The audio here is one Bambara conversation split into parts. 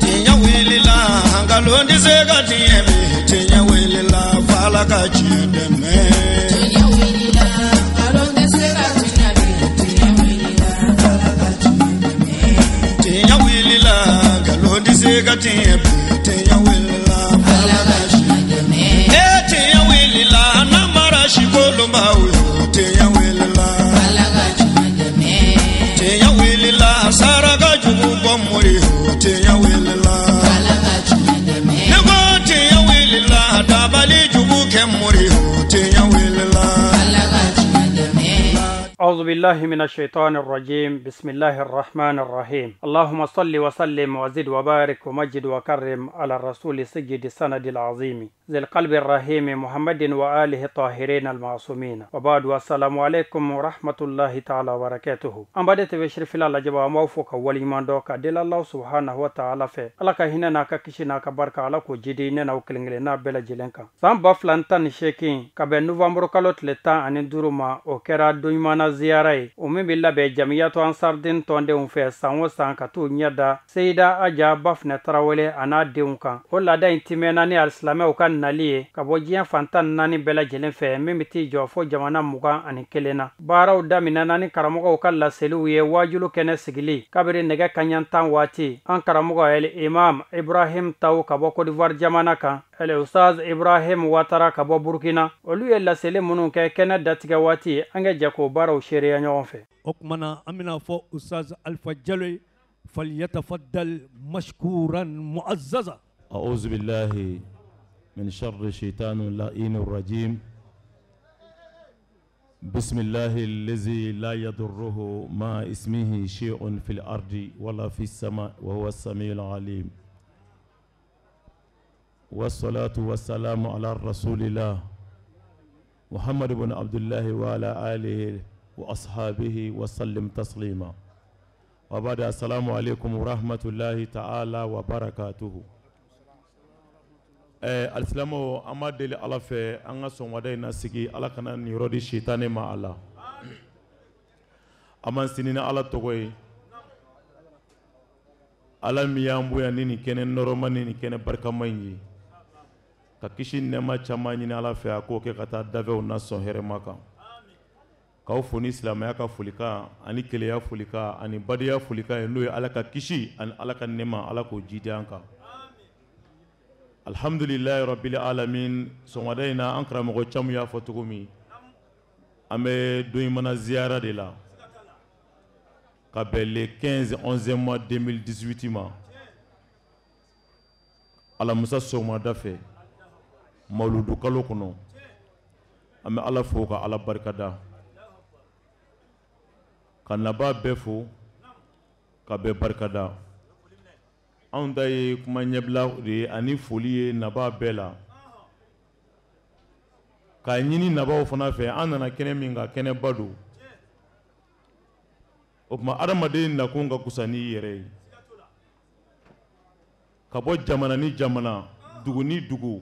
Tiɲɛ wulila, nkalon tɛ se ka tiɲɛ bi. Tiɲɛ wulila, f'Ala ka tiɲɛ dɛmɛ. Tiɲɛ wulila, nkalon tɛ se ka tiɲɛ bi. Tiɲɛ wulila, f'Ala ka tiɲɛ dɛmɛ. Tiɲɛ wulila, nkalon tɛ se ka tiɲɛ bi. Tiɲɛ wulila, f'Ala ka tiɲɛ dɛmɛ. Ee tiɲɛ wulila, namara si kolonbaw yo. Tiɲɛ wulila, f'Ala ka tiɲɛ dɛmɛ. Tiɲɛ wulila, saraka jugu bɔ mori yo. Tiɲɛ wulila, f'Ala ka tiɲɛ dɛmɛ. Ne ko tiɲɛ wulila, dabali jugu kɛ mori yo. Tiɲɛ wulila, f'Ala ka tiɲɛ dɛmɛ. أعوذ بالله من الشيطان الرجيم. بسم الله الرحمن الرحيم. اللهم صل وسلم وزد وبارك ومجد وكرم على الرسول سيد السند العظيم ذي القلب الرحيم محمد وآله الطاهرين المعصومين. وبعد، السلام عليكم ورحمة الله تعالى وبركاته. An b'a TV Sherifila lajɛba, an b'aw fo ka waleɲuman dɔn ka deli Allah subhanahu wa ta'ala fɛ, Ala ka hinɛ n'a ka kisi n'a ka barika, Ala k'o jidi ne n'aw kelen kelenna bɛɛ lajɛlen kan. San 2018, ka bɛn novembre kalo tile 15 ma, o kɛra don ɲuman na ziyara ye, o min bɛ labɛn Jamiyatu Ansariden tɔndenw fɛ san o san, ka t'u ɲɛ da Seyida Aja Bafunɛ Tarawele a n'a denw kan. O laada in timɛna ni alisilamɛw ka nali ye ka bɔ diɲɛ fan 14 bɛɛ lajɛlen fɛ, min bɛ t'i jɔ fo jamana 21 na. Baaraw daminɛna ni karamɔgɔw ka laseliw ye, waajulu kɛnɛ sigili kabiri nɛgɛ kaɲɛ 10 waati. An karamɔgɔ El Imam Ibrahim Taw ka bɔ Côte d'Ivoire jamana kan, El Ustaz Ibrahim Watara ka bɔ Burkina, olu ye laseli minnu kɛ kɛnɛ datigɛ waati, an ka jɛ k'o baaraw seereya ɲɔgɔn fɛ. O tuma na, an bɛna fɔ Ustaz Alpha Jalo ye, falyatafaddal mashkuran mu'azzaza. أعوذ بالله من شر الشيطان اللعين الرجيم. بسم الله الذي لا يضره مع اسمه شيء في الأرض ولا في السماء وهو السميع العليم. والصلاة والسلام على رسول الله محمد بن عبد الله وعلى آله وأصحابه وسلم تسليما. وبعد، السلام عليكم ورحمة الله تعالى وبركاته. Alisilamɛw, an b'a deli Ala fɛ, an ka sɔgɔmada in na sigi, Ala kana nin yɔrɔ di sitanɛ ma. A la an b'an sini ni Ala tɔgɔ ye, Ala min y'an bonya ni nin kɛnɛ nɔrɔma ni nin kɛnɛ barikama in ye, ka kisi nɛɛma caman ɲini Ala fɛ, a k'o kɛ ka taa dafɛw na sɔn hɛrɛma kan. K'aw fo ni silamɛya ka folikan ani keleya folikan ani badenya folikan ye, n'o ye Ala ka kisi ani Ala ka nɛɛma, Ala k'o jidi an kan. Alhamdulilayi rabbil alamin. Sɔgɔmada in na, an karamɔgɔ caman y'a fɔ cogo min, an bɛ don mana ziyara de la ka bɛn le 15 11 mois 2018 ma, alamisa sɔgɔmada fɛ, mawuludu kalo kɔnɔ. An bɛ Ala fo ka Ala barikada, ka nabaa bɛɛ fo ka bɛɛ barikada. Anw ta ye kuma ɲɛbila de ye ani foli ye nabaa bɛɛ la, k'a ɲini nabaw fana fɛ. An nana kɛnɛ min kan, kɛnɛba don. O tuma, adamaden nakun ka kusa n'i yɛrɛ ye. Ka bɔ jamana ni jamana, dugu ni dugu,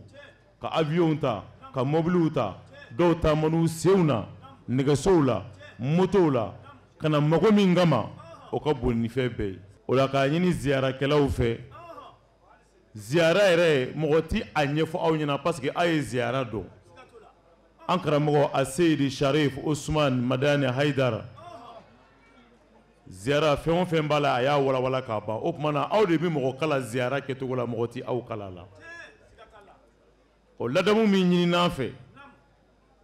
ka avion ta, ka mobiliw ta, dɔw taamana senw na, nɛgɛsow la, motow la, ka na mago min kama, o ka bon ni fɛn bɛɛ ye. O la, k'a ɲini ziyarakɛlaw fɛ, ziyara yɛrɛ, mɔgɔ ti a ɲɛfɔ aw ɲɛna, parce que aw ye ziyara dɔn. An karamɔgɔ Aseyidi Sharif Usman Madani Haidara, ziyara fɛn o fɛn b'a la, a y'a walawala k'a ban. O tuma na, aw de bɛ mɔgɔ kala ziyara kɛcogo la, mɔgɔ ti aw kala la. O ladamu min ɲinina an fɛ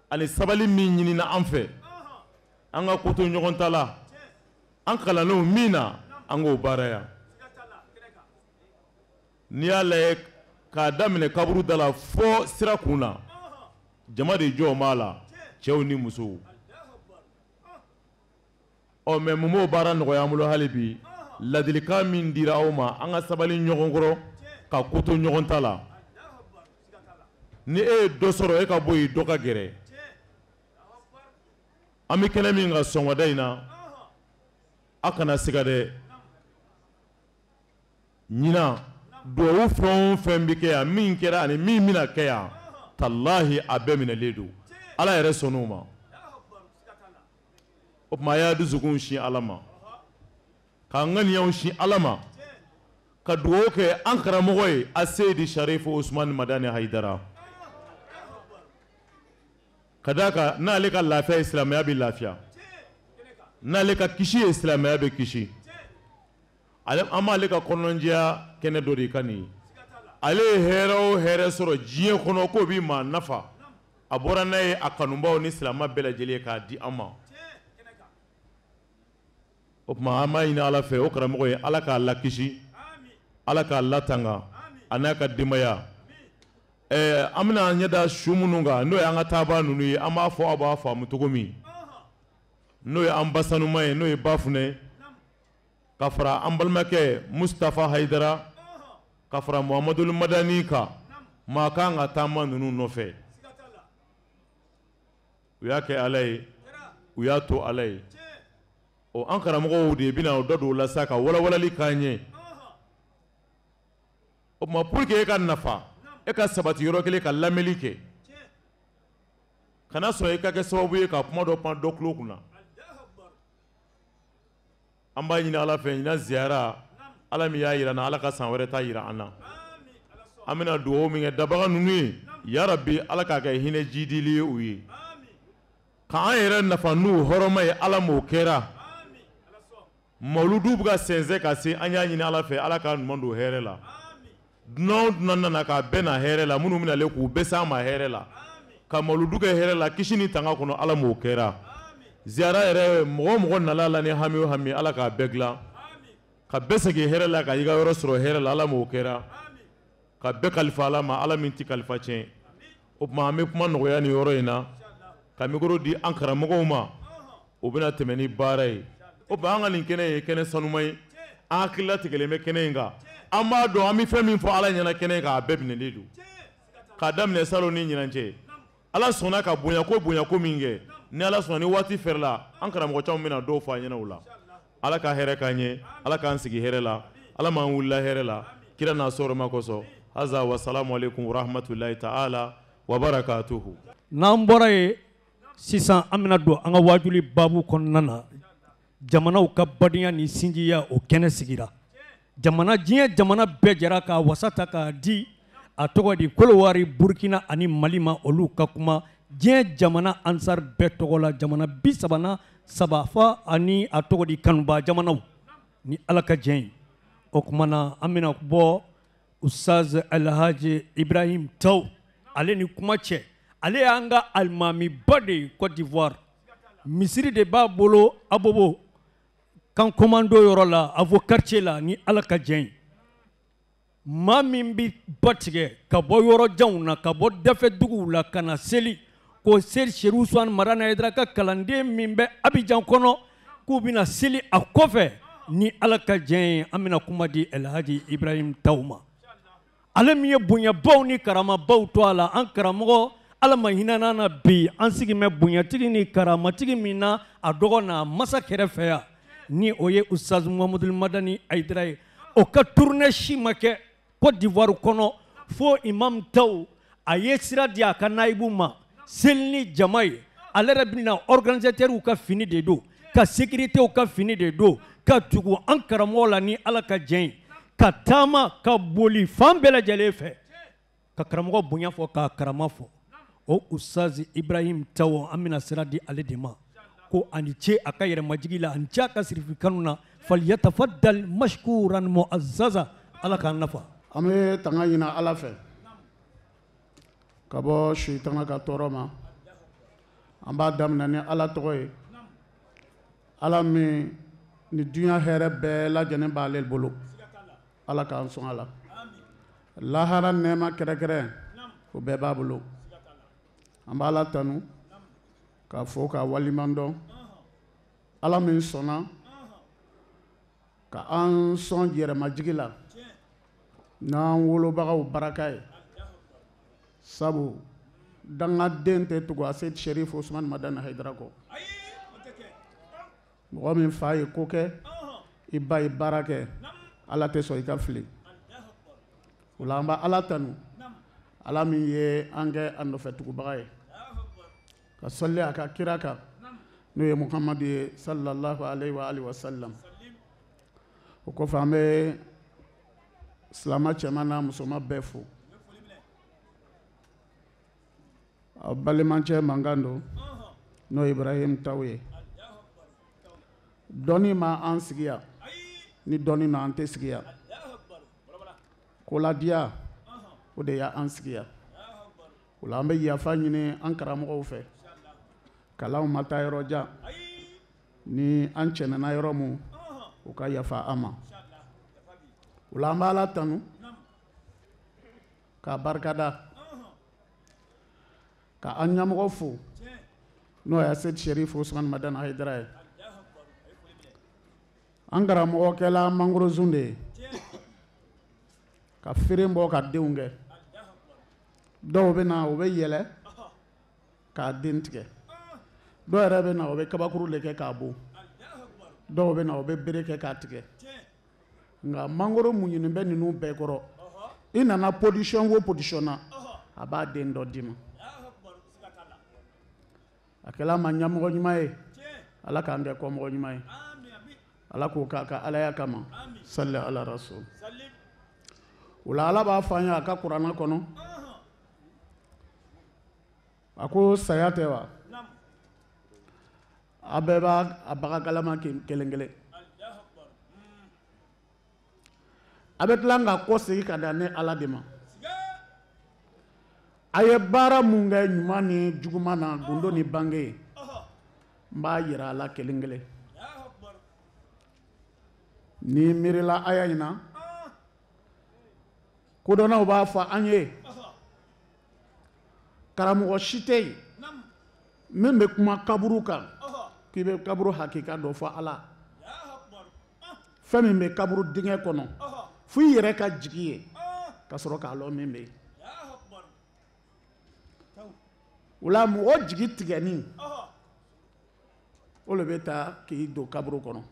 ani sabali min ɲinina an fɛ, an ka ko to ɲɔgɔn ta la, an kalannenw min na, an k'o baara yan. N'i y'a lajɛ, k'a daminɛ kaburu da la fo sira kun na, jama de jɔ b'a la, cɛw ni musow. Ɔ mɛ, mun b'o baara nɔgɔya an bolo hali bi? Ladilikan min dira aw ma, an ka sabali ɲɔgɔn kɔrɔ, ka ko to ɲɔgɔn ta la. Ni e ye dɔ sɔrɔ, e ka bɔ yen, dɔ ka gɛrɛ. An bɛ kɛnɛ min kan sɔgɔmada in na, a kana siga dɛ. Ɲinan, duwawu fɛn o fɛn bɛ kɛ yan, min kɛra ani min bɛna kɛ yan, talahi, a bɛɛ minɛlen don. Ala yɛrɛ sɔnn'o ma. O tuma, a y'a dusukun sin Ala ma. K'an ŋaniyaw sin Ala ma, ka dugawu kɛ an karamɔgɔ ye Aseyidi Sharifu Usumani Madani Hayidara. Ka d'a kan n'ale ka lafiya ye silamɛya bɛ lafiya, n'ale ka kisi ye silamɛya bɛ kisi. Ale an b'ale ka kɔnɔnajɛya kɛnɛ dɔ de kan nin ye. Ale ye hɛrɛ o hɛrɛ sɔrɔ diɲɛ kɔnɔ k'o bɛ maa nafa, a bɔra n'a ye a kanubaw ni silamɛ bɛɛ lajɛlen ye k'a di an ma. O tuma an b'a ɲini Ala fɛ o karamɔgɔ ye Ala k'a lakisi, Ala k'a latanga a n'a ka denbaya. An bɛna an ɲɛ da su minnu kan n'o ye an ka taabaa ninnu ye, an b'a fɔ aw b'a faamu cogo min, n'o ye an ba sanuman ye, n'o ye Bafunɛ, ka fara an balimakɛ Mustafa Hayidara, ka fara Muhamadul Madani kan, maa kan ka taama ninnu nɔfɛ. U y'a kɛ Ala ye, u y'a to Ala ye. Ɔ an karamɔgɔw de bɛna o dɔ don o la sa ka walawalali k'an ye. O tuma pour que e ka nafa, e ka sabati yɔrɔ kelen ka lamɛnli kɛ, kana sɔn i ka kɛ sababu ye ka kuma dɔ pan dɔ tulo kunna. An b'a ɲini Ala fɛ ɲinan ziyara, Ala min y'a jira an na, Ala ka san wɛrɛ ta jira an na. An bɛna dugawu min kɛ dabaga ninnu ye, yarabi Ala k'a kɛ hinɛ jidili ye u ye, k'an yɛrɛ nafa n'u hɔrɔma ye, Ala m'o kɛra. Mawuludu bɛ ka sɛnsɛn ka se, an y'a ɲini Ala fɛ Ala k'a ɲuman don hɛrɛ la. Dunan o dunan nana k'a bɛɛ na hɛrɛ la, minnu bɛna k'u bɛɛ s'an ma hɛrɛ la, ka mawuludu kɛ hɛrɛ la, kisi ni tanga kɔnɔ, Ala m'o kɛra. Ziyara yɛrɛ mɔgɔ o mɔgɔ nana la ni hami o hami, Ala k'a bɛɛ dilan, ka bɛɛ segin hɛrɛ la, ka i ka yɔrɔ sɔrɔ hɛrɛ la, Ala m'o kɛra. Ka bɛɛ kalifa Ala ma, Ala min tɛ kalifa tiɲɛ. O tuma an bɛ kuma nɔgɔya nin yɔrɔ in na, ka micro di an karamɔgɔw ma, o bɛna tɛmɛ ni baara ye. O tuma an ka nin kɛnɛ ye kɛnɛ sanuman ye, an hakili latigɛlen bɛ kɛnɛ in kan. An b'a dɔn an bɛ fɛn min fɔ Ala ɲɛna kɛnɛ in kan, a bɛɛ minɛlen don. K'a daminɛ salon ni ɲinan cɛ, Ala sɔnna ka bonyako min kɛ, ni Ala sɔnna ni waati fɛrɛla, an karamɔgɔ caman bɛna dɔw fɔ an ɲɛna o la. Ala ka hɛrɛ k'an ye, Ala k'an sigi hɛrɛ la, Ala m'an wulila hɛrɛ la, kira n'a sɔrɔma kosɔn. Haza wa salamu aleykum wa rahmatulahi ta'ala wa barakatuhu. N'an bɔra yen sisan, an bɛna don an ka waajuli baabu kɔnɔna na. Jamanaw ka badenya ni sinjiya o kɛnɛ sigira. Jamana diɲɛ jamana bɛɛ jɛra k'a wasa ta k'a di a tɔgɔ di Kolowari, Burukina ani Mali ma, olu ka kuma diɲɛ jamana ansar bɛɛ tɔgɔ la, jamana 33 fa ani a tɔgɔ di kanuba jamanaw ni Ala ka jɛn ye. O tuma na an bɛna bɔ Ustaz Alhaji Ibrahim Taw ale ni kuma cɛ, ale y'an ka alimamiba de ye Côte d'Ivoire. Misiri de b'a bolo Abobo kan commando yɔrɔ la, Avo quartier la, ni Ala ka jɛn ye. Maa min bɛ ba tigɛ ka bɔ yɔrɔ janw na, ka bɔ dafɛ duguw la ka na seli, ko seli Serifu Usumani Madani Hayidara ka kalanden min bɛ Abidjan kɔnɔ k'u bɛna seli a kɔfɛ, ni Ala ka jɛn ye. An bɛna kuma di Alhaji Ibrahim Taw ma, ale min ye bonyabaw ni karamabaw to a la. An karamɔgɔ Ala ma hinɛ n'an na bi, an sigi bɛ bonyatigi ni karamatigi min na a dɔgɔ n'a masa kɛrɛfɛ yan, ni o ye Ustaz Muhamadul Madani Hayidara ye. O ka tournée si ma kɛ Côte d'Ivoire kɔnɔ fo Imam Taw a ye sira di a ka nayibu ma seli ni jama ye. Ale yɛrɛ bɛna organisateur ka fini de don, ka sécurité ka fini de don, ka tugu an karamɔgɔ la ni Ala ka jɛn ye, ka taama ka boli fan bɛɛ lajɛlen fɛ ka karamɔgɔ bonya fɔ k'a karama fɔ. O Ustaz Ibrahim Taw, an bɛna sira di ale de ma ko ani ce a ka yɛrɛmajigi la, ani ce a ka sirifi kanu na. Falyatafaddal mashkuran mu'azzaza, Ala k'an nafa. An bɛ tanga ɲini Ala fɛ ka bɔ sitana ka tɔɔrɔ ma. An b'a daminɛ ni Ala tɔgɔ ye, Ala min ni diɲɛ hɛrɛ bɛɛ lajɛlen b'ale bolo, Ala k'an sɔn a la. Lahara nɛɛma kɛrɛkɛrɛ o bɛɛ b'a bolo. An b'Ala tanu k'a fɔ k'a waliman dɔn, Ala min sɔnna ka an sɔn yɛrɛmajigi la n'an wolobagaw baraka ye. Sabu dangaden tɛ tugu a se Serifu Usumani Madani Hayidara kɔ. Mɔgɔ min fa ye ko kɛ, i ba ye baara kɛ, Ala tɛ sɔn i ka fili. O la an bɛ Ala tanu, Ala min ye an kɛ a nɔfɛ tugubaga ye, ka sɔli a ka kira kan n'o ye Muhamadu ye sallallahu alaihi wa alihi wa sallam. O kɔfɛ an bɛ silama cɛman n'a musoman bɛɛ fo. Aw balimacɛ mankan don, n'o ye Ibrahim Taw ye. Dɔnni ma an sigi yan, ni dɔnni na an tɛ sigi yan. Koladiya o de y'an sigi yan. O la an bɛ yafa ɲini an karamɔgɔw fɛ. Kalanw ma taa yɔrɔ jan. Ni an cɛnana yɔrɔ mun, u ka yafa an ma. O la an bɛ Ala tanu k'a barikada, ka an ɲɛmɔgɔ fo n'o ye Asedi Sherif Usman Madani Hayidara ye. An karamɔgɔ kɛla mangorozun de ye, ka firen bɔ ka denw kɛ. Dɔw bɛ na u bɛ yɛlɛ k'a den tigɛ, dɔw yɛrɛ bɛ na u bɛ kabakuru de kɛ k'a bon, dɔw bɛ na u bɛ bere kɛ k'a tigɛ. Nka mangoro muɲunen bɛ ninnu bɛɛ kɔrɔ. I nana position o position na, a b'a den dɔ d'i ma. A kɛla ma ɲɛmɔgɔ ɲuman ye, Ala k'an kɛ kɔmɔgɔ ɲuman ye, Ala k'o k'a ka alaya kama, sali ala rasul. O la Ala b'a fɔ an ye a ka kuranɛ kɔnɔ, a ko saya tɛ wa? A bɛɛ b'a a baga kalama kelen kelen. A bɛ tila ka kɔ segin ka da ne Ala de ma. A ye baara mun kɛ ɲuman ni juguman na, gundo ni bange ye, n b'a yira a la kelen kelen. Ni miirila aya in na, kodɔnnaw b'a fɔ an ye, karamɔgɔ si tɛ yen min bɛ kuma kaburu kan k'i bɛ kaburu hakika dɔ fɔ Ala. Fɛn min bɛ kaburu dingɛ kɔnɔ, fo i yɛrɛ ka jigi ye ka sɔrɔ k'a lɔn min bɛ yen. O la mɔgɔ jigi tigɛni, o de bɛ taa k'i don kaburu kɔnɔ.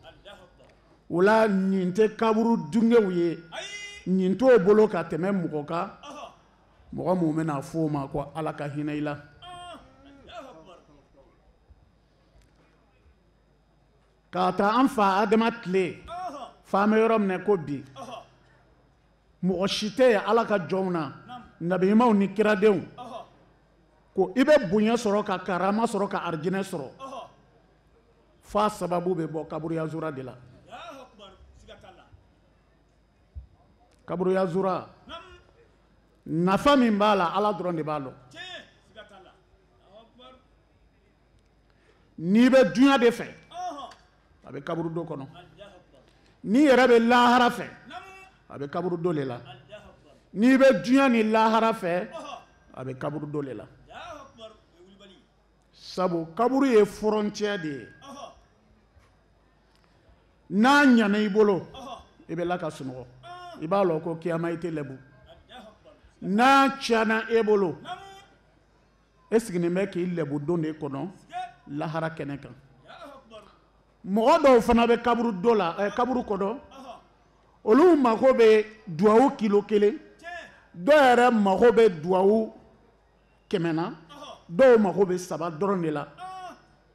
O la nin tɛ kaburu dungew ye, nin t'o bolo ka tɛmɛ mɔgɔ kan, mɔgɔ mun bɛna fɔ o ma ko Ala ka hinɛ i la. K'a ta an fa Adama tile f'an bɛ yɔrɔ min na ko bi, mɔgɔ si tɛ yen Ala ka jɔnw na, nabiɲumanw ni kiradenw, ko i bɛ bonya sɔrɔ ka karama sɔrɔ ka arijinɛ sɔrɔ, f'a sababu bɛ bɔ kaburuyazura de la. Kaburuyazura nafa min b'a la, Ala dɔrɔn de b'a dɔn. N'i bɛ dunya de fɛ, a bɛ kaburudo kɔnɔ. N'i yɛrɛ bɛ lahara fɛ, a bɛ kaburudo de la. N'i bɛ dunya ni lahara fɛ, a bɛ kaburudo de la. Sabu kaburu ye frontière de ye. N'a ɲana i bolo, i bɛ la ka sunɔgɔ. I b'a lɔn ko kiyama i tɛ lɛbu. N'a tiɲɛna e bolo, e sigilen bɛ k'i lɛbu don de kɔnɔ lahara kɛnɛ kan. Mɔgɔ dɔw fana bɛ kaburu dɔ la, kaburu kɔnɔ, olu mako bɛ duwawu kilo kelen, dɔw yɛrɛ mako bɛ duwawu 100 na, dɔw mako bɛ 3 dɔrɔn de la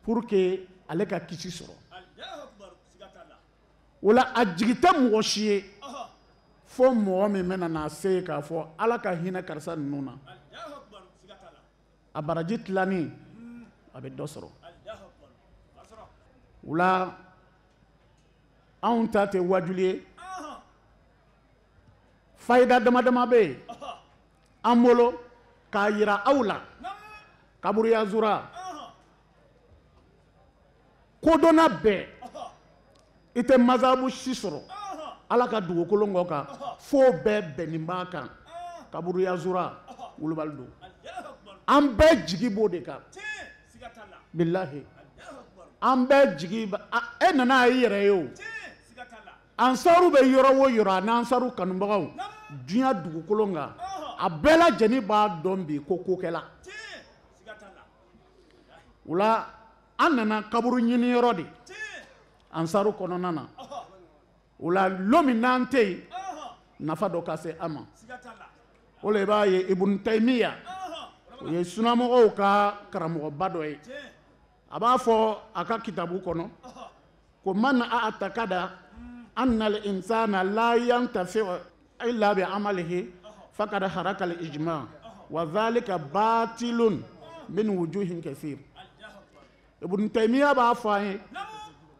pour que ale ka kisi sɔrɔ. O la a jigi tɛ mɔgɔ si ye fo mɔgɔ min bɛna na se k'a fɔ Ala ka hinɛ karisa ninnu na. A baraji tilanni, a bɛ dɔ sɔrɔ. O la anw ta tɛ wajuli ye. Fayida dama dama bɛ yen an bolo k'a yira aw la. Kaburuyazura kodɔnna bɛɛ, i tɛ mazabu si sɔrɔ Ala ka dugukolo kɔ kan f'o bɛɛ bɛnnin b'a kan. Kaburuyazura wulibali don. An bɛɛ jigi b'o de kan. Bilahi, an bɛɛ jigi e nana i yɛrɛ ye o. Ansaru bɛ yɔrɔ o yɔrɔ, a n'ansaru kanubagaw diɲɛ dugukolo kan, a bɛɛ lajɛlen b'a dɔn bi ko kokɛla. O la an nana kaburu ɲini yɔrɔ de ansaru kɔnɔna na. O la lon min n'an tɛ yen, nafa dɔ ka se an ma. O la i b'a ye Ibn Taymiya, o ye sunamɔgɔw ka karamɔgɔba dɔ ye. A b'a fɔ a ka kitabu kɔnɔ ko man a'takada anna al-insana la yantafi'u illa bi amalihi faqad haraka al-ijma' wa dhalika batilun min wujuhin kathir. Ibn Taymiyyah b'a fɔ an ye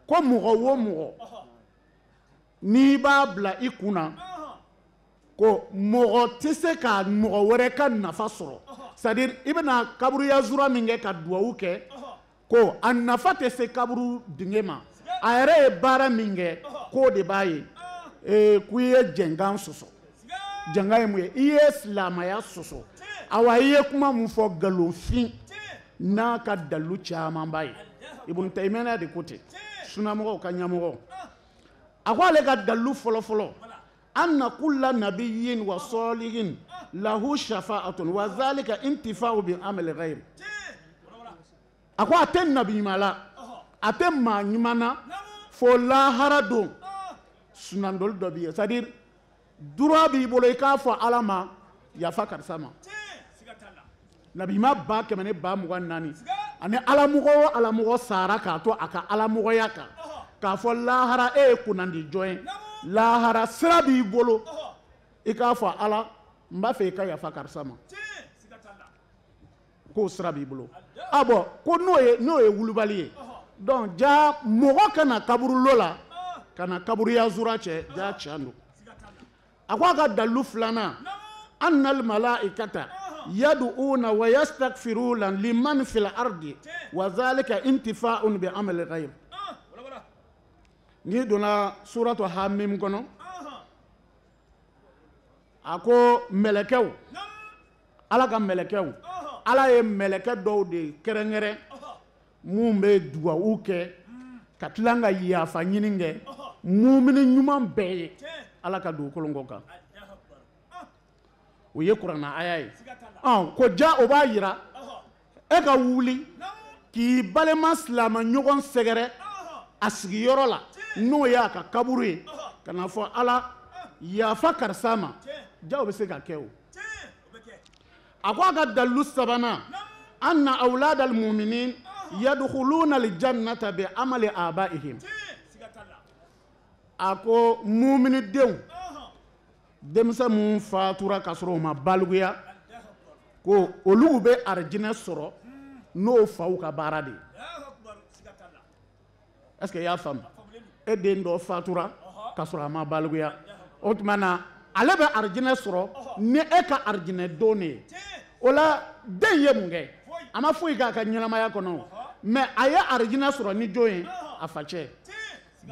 ko mɔgɔ o mɔgɔ n'i b'a bila i kunna ko mɔgɔ tɛ se ka mɔgɔ wɛrɛ ka nafa sɔrɔ, c'est à dire i bɛna kaburuya zura min kɛ ka duwawu kɛ, ko a nafa tɛ se kaburu dingɛ ma, a yɛrɛ ye baara min kɛ k'o de b'a ye. K'i ye jɛnkan sɔsɔ, jɛnkan ye mun ye? I ye silamɛya sɔsɔ, awa i ye kuma mun fɔ nkalonfin n'a ka dalu caman b'a ye. Ibn Taymiyyah de ko ten, sunamɔgɔw ka ɲɛmɔgɔ. A ko ale ka dalu fɔlɔfɔlɔ, anna kulla nabiyyin wa salihin lahu shafa'atun wa zalika intifa'u bi amali ghayri. A ko a tɛ nabi ɲuman la, a tɛ maa ɲuman na fo lahara don sunandoli dɔ b'i ye, c'est à dire droit b'i bolo i k'a fɔ Ala ma yafa karisa ma. Nabi ɲuman 124 ani alamɔgɔ o alamɔgɔ sara k'a to a ka alamɔgɔya kan, k'a fɔ lahara e ye kunnandi jɔn ye, lahara sira b'i bolo i k'a fɔ Ala n b'a fɛ i ka yafa karisa ma, k'o sira b'i bolo. Ah bon, ko n'o ye wulibali ye, donc ja mɔgɔ kana kaburulo la ka na kaburuya zura cɛ, ja tiɲɛ don. A ko a ka dalu filanan, anna al malaikata yad'una wa yastaghfiruna liman fil ardi wa zalika intifa'un bi amali ghayr. N'i donna suratu Hamim kɔnɔ, a ko mɛlɛkɛw, Ala ka mɛlɛkɛw, Ala ye mɛlɛkɛ dɔw de kɛrɛnkɛrɛn mun bɛ duwawu kɛ ka tila ka yafa ɲini kɛ mumini ɲuman bɛɛ ye Ala ka dugukolo kɔ kan. O ye kuranna aya ye. Ko ja o b'a yira e ka wuli k'i balima silamɛ ɲɔgɔn sɛgɛrɛ a sigiyɔrɔ la, n'o y'a ka kaburu ye, ka n'a fɔ Ala yafa karisa ma, ja o bɛ se ka kɛ o. A ko a ka dalilu sabanan, anna awladal mu'minin yadkhuluna al-jannata bi amali abaihim. A ko muminidenw, denmisɛn mun fatura k'a sɔrɔ u ma balikuya, ko olu bɛ arijinɛ sɔrɔ n'o faw ka baara de ye. Est-ce que i y'a faamu? E den dɔ fatura k'a sɔrɔ a ma balikuya, o tuma na ale bɛ arijinɛ sɔrɔ ni e ka arijinɛ don de ye. O la den ye mun kɛ? A ma foyi k'a ka ɲɛnamaya kɔnɔ, mais a ye arijinɛ sɔrɔ ni jɔn ye? A facɛ.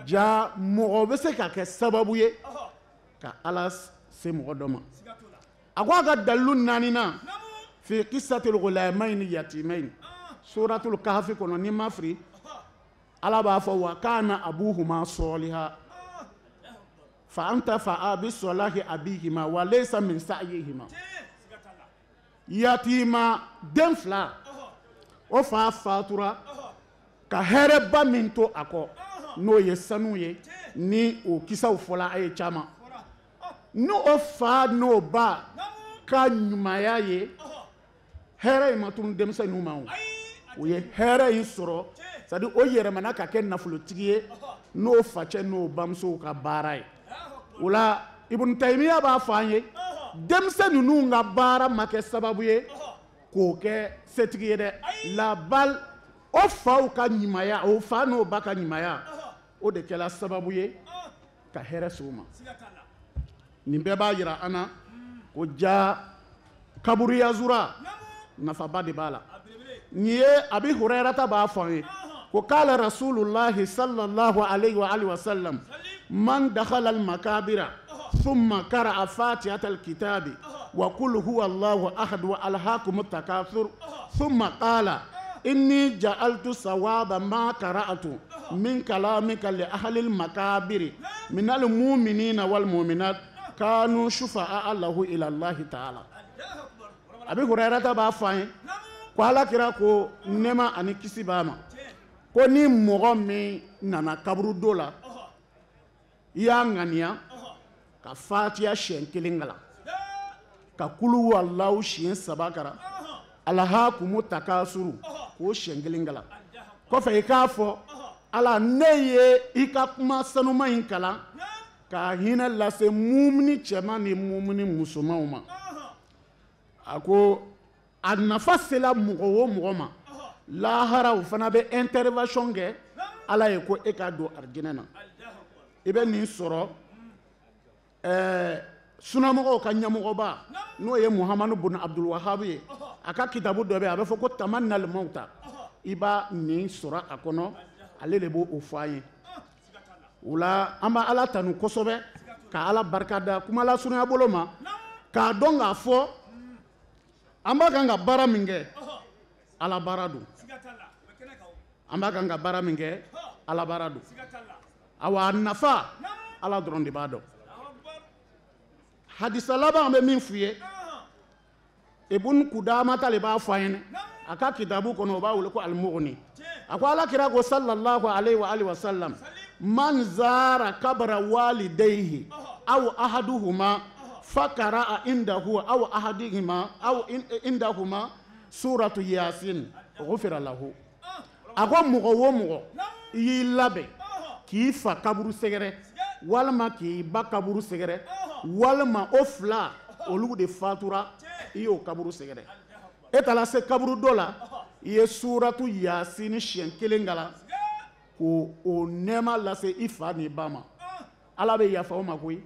Ja mɔgɔ bɛ se ka kɛ sababu ye ka Ala se mɔgɔ dɔ ma. A ko a ka dalilu naaninan, fi qissatil ghulamayni yatimayn, suratul kahfi kɔnɔ, n'i ma fili, Ala b'a fɔ wa kana abuhuma soliha fa antafa'a bi salahi abihima wa laysa min sa'yihima. Yatima den fila, o fa fatura ka hɛrɛba min to a kɔ, n'o ye sanu ye, ni o kisaw fɔla a ye caman, n'o fa n'o ba ka ɲumanya ye, hɛrɛ in ma tunu denmisɛnninw ma o, o ye hɛrɛ in sɔrɔ, c'est à dire o yɛrɛmana ka kɛ nafolotigi ye n'o facɛ n'o bamusow ka baara ye. O la Ibn Taymiyyah b'a fɔ an ye, denmisɛn ninnu ka baara ma kɛ sababu ye k'o kɛ setigi ye dɛ, la bal o faw ka ɲumanya, o fa n'o ba ka ɲumanya, o de kɛla sababu ye ka hɛrɛ s'u ma. Nin bɛɛ b'a yira an na ko ja kaburuya zura nafaba de b'a la. Nin ye Abi Hurayrata b'a fɔ an ye ko kala Rasulullahi sallallahu alayhi wa alihi wa sallam, man dakhala al-makabira thumma qara'a fatihata al-kitabi wa qul huwa Allahu ahad wa alhaakum at-takathur thumma qala inni ja'altu sawaba ma qara'tu min kalamika li ahli al-makabiri min al-mu'minina wal mu'minat kanu shufa'a lahu ila Allah ta'ala. Abi Hurayrata b'a fɔ an ye ko Ala kira ko nɛɛma ani kisi b'a ma, ko ni mɔgɔ min nana kaburudo la, i y'a ŋaniya ka fatiya siɲɛ kelen kalan, ka kulu walahu siɲɛ saba kalan, alhakumu takasuru k'o siɲɛ kelen kalan, kɔfɛ i k'a fɔ Ala ne ye i ka kuma sanuma in kalan Ka hinɛ lase mumini cɛman ni mumini musomanw ma. A ko a nafa sela mɔgɔ o mɔgɔ ma, lahara o fana bɛ intervention kɛ Ala ye ko e ka don arijinɛ na. I bɛ nin sɔrɔ sunamɔgɔw ka ɲɛmɔgɔba n'o ye Muhamadu bun Abdul Wahab ye, a ka kitabu dɔ bɛ yen a bɛ fɔ ko Tamannal Mawta, i b'a nin sɔrɔ a kɔnɔ, ale de b'o fɔ an ye. O la an bɛ Ala tanu kosɛbɛ, ka Ala barika da kuma lasurunya bolo ma, k'a dɔn k'a fɔ an b'a kan ka baara min kɛ, Ala baara don. An b'a kan ka baara min kɛ, Ala baara don. Awa a nafa Ala dɔrɔn de b'a dɔn. Hadisa laban an bɛ min f'u ye, Ibn Kudamata le b'a fɔ an ɲɛna a ka kitabu kɔnɔ, o b'a wele ko Al-Mughni. A ko Ala kira ko sallallahu alayhi wa alihi wa sallam, man zara kabra walidayhi aw ahaduhuma fakara indahu aw ahadihima aw indahuma suratu yasin ghufira lahu. A ko mɔgɔ o mɔgɔ i y'i labɛn k'i fa kaburu sɛgɛrɛ walima k'i ba kaburu sɛgɛrɛ walima o fila olu de fatura i y'o kaburu sɛgɛrɛ, e taara se kaburu dɔ la i ye suratu yasin siɲɛ kelen kalan k'o o nɛɛma lase i fa n'i ba ma, Ala bɛ yafa o ma koyi.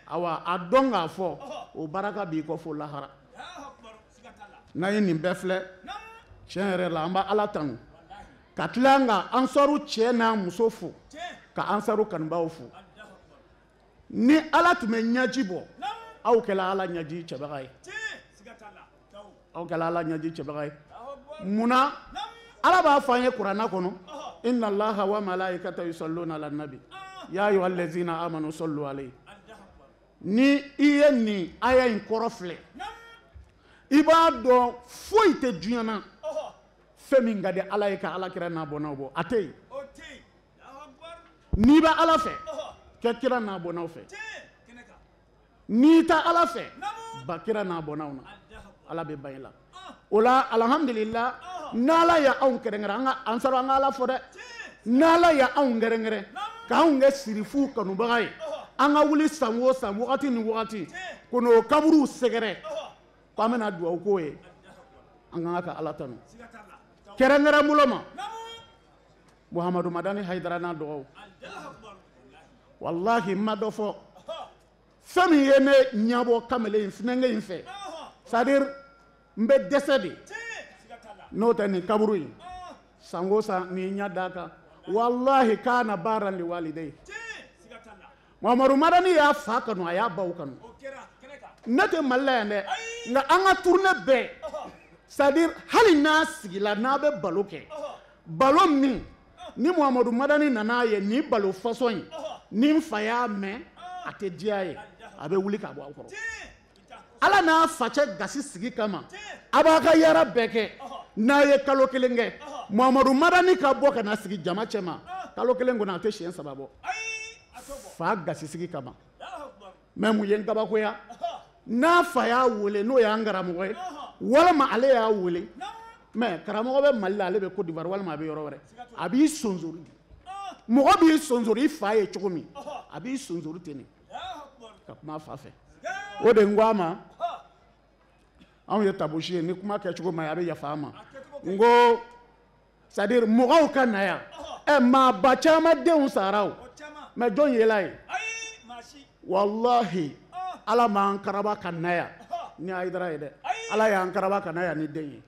Awa a dɔn k'a fɔ o baraka b'i kɔ fo lahara. N'an ye nin bɛɛ filɛ, tiɲɛ yɛrɛ la an bɛ Ala tanu ka tila ka ansaru cɛ n'a muso fo, ka ansaru kanubaw fo. Ni Ala tun bɛ ɲɛji bɔ, aw kɛla Ala ɲɛji cɛbaga ye, aw kɛla Ala ɲɛji cɛbaga ye. Munna Ala b'a fɔ an ye kuranna kɔnɔ, inna Allaha wa malaikata yusalluna ala nabi ya ayyuhallazina amanu sallu alayhi. Ni i ye nin aya in kɔrɔ filɛ, i b'a dɔn foyi tɛ diɲɛ na fɛn min ka di Ala ye ka Ala kira n'a bɔnnaw bɔ, a tɛ yen. N'i bɛ Ala fɛ, kɛ kira n'a bɔnnaw fɛ. N'i tɛ Ala fɛ, ba kira n'a bɔnnaw na, Ala bɛ ban i la. O la alhamdulillah, n'Ala ye anw kɛrɛnkɛrɛn, an ka ansaru an ka Ala fɔ dɛ. N'Ala ye anw kɛrɛnkɛrɛn k'anw kɛ sirifu kanubaga ye, an ka wuli san o san wagati ni wagati ko n'o kaburuw sɛgɛrɛ k'an bɛna dugawu k'o ye, an ka kan ka Ala tanu. Kɛrɛnkɛrɛn bolo ma Muhamadu Madani Hayidara n'a dɔgɔw, walahi n ma dɔ fɔ. Fɛn min ye ne ɲɛbɔ kamalen in funɛnkɛ in fɛ, c'est à dire n bɛ dɛsɛ de, n'o tɛ nin kaburu in san o san n'i ɲɛ d'a kan, walahi kana baara li walideyi. Muhamadu Madani y'a fa kanu, a y'a baw kanu. Ne tɛ Mali la yan dɛ, nka an ka tournée bɛɛ, c'est à dire hali n'a sigila n'a bɛ balo kɛ, balo min ni Muhamadu Madani nana ye nin balo façon in, ni n fa y'a mɛn a tɛ diya ye, a bɛ wuli ka bɔ aw kɔrɔ. Ala n'a facɛ gasi sigi kama, a b'a ka yara bɛɛ kɛ, n'a ye kalo kelen kɛ, Muhamadu Madani ka bɔ ka na sigi jama cɛ ma, kalo kelen kɔnɔ a tɛ siɲɛ saba bɔ, fa gasi sigi kama. Mɛ mun ye n kabakoya, n'a fa y'a wele n'o y'an karamɔgɔ ye, walima ale y'a wele, mɛ karamɔgɔ bɛ Mali la, ale bɛ Côte d'Ivoire walima a bɛ yɔrɔ wɛrɛ, a b'i sonsori de. Mɔgɔ b'i sonsori i fa ye cogo min, a b'i sonsori ten de ka kuma fa fɛ. O de n ko a ma, anw ye tabusi ye, ni kuma kɛcogo ma ye a bɛ yafa an ma. N ko c'est à dire mɔgɔw ka na yan, ɛ maaba caman denw sara o, mɛ jɔn yela ye? Walahi Ala m'an karaba ka na yan ni Hayidara ye dɛ, Ala y'an karaba ka na yan ni den ye.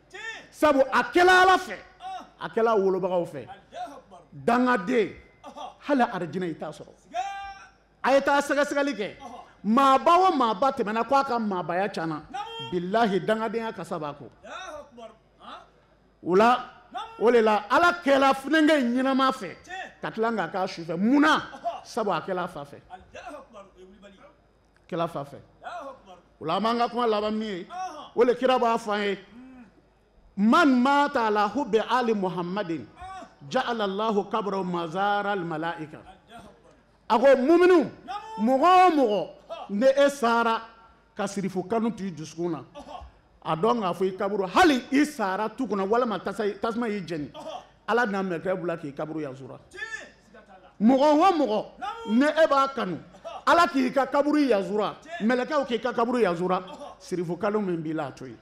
Sabu a kɛla Ala fɛ, a kɛla wolobagaw fɛ, dangaden hali arijinɛ i t'a sɔrɔ. A ye taa sɛgɛsɛgɛli kɛ, maaba o maaba tɛmɛna k'a ka maabaya cana, bilahi dangadenya kasa b'a kɔ. O la o de la Ala kɛla funɛnkɛ in ɲɛnama fɛ ka tila k'a k'a su fɛ. Munna? Sabu a kɛla fa fɛ, kɛla fa fɛ. O la an b'an ka kuma laban min ye, o de kira b'a fɔ an ye, man mata ala hubbi ali Muhammadin ja'ala Allahu kabrahu mazara al malaika. A ko muminu, mɔgɔ o mɔgɔ ni e sara ka sirifu kanu to i dusukun na, a dɔn k'a fɔ i kaburu, hali i sara tu kɔnɔ walima tasuma y'i jeni, Ala n'a mɛlɛkɛ bila k'i kaburu yazura. Mɔgɔ o mɔgɔ ni e b'a kanu, Ala k'i ka kaburu yazura, mɛlɛkɛw k'i ka kaburu yazura, sirifu kalo min b'i la a to yen.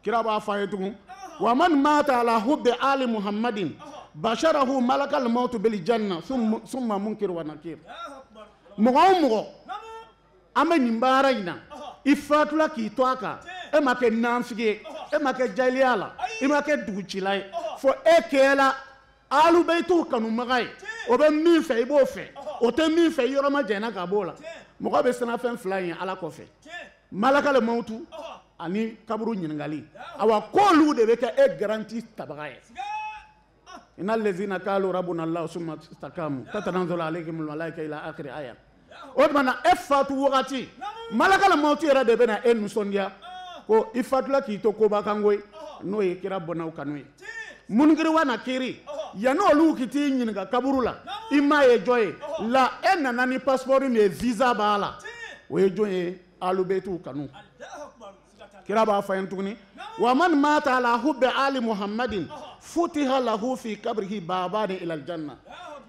Kira b'a fɔ a ye tugun, wa man mata ala hubbi ali muhammadin basharahu malakal mautu bil janna summa munkir wa nakir. Mɔgɔ o mɔgɔ an bɛ nin baara in na, i fatula k'i to a kan, e ma kɛ nanfigi ye, e ma kɛ jahiliya la, i ma kɛ dugucila ye, fo e kɛla alubɛyitu kanubaga ye, o bɛ min fɛ i b'o fɛ, o tɛ min fɛ i yɔrɔ ma jɛnna ka b'o la. Mɔgɔ bɛ siran fɛn fila in ye Ala kɔfɛ, malakal mautu ani kaburu ɲininkali. Awa k'olu de bɛ kɛ e garanti tabaga ye. Inna allazina qalu rabbuna Allah summa istaqamu tatanazzalu alayhimul malaika ila akhiri aya. O tuma na e fatu wagati, malakal mautu yɛrɛ de bɛ na e nisɔndiya ko i fatula k'i to koba kan koyi, n'o ye kira bɔnnaw kanu ye. Munkiri wa nakiri, yanni olu k'i t'i ɲininka kaburu la, i m'a ye jɔn ye la, e nana ni passeport min ye, visa b'a la, o ye jɔn ye? Alubɛyitu kanu. Kira b'a fɔ an ye tuguni, wa man mata ala hubbi ali muhammadin futiha lahu fi kabrihi babani ila aljanna.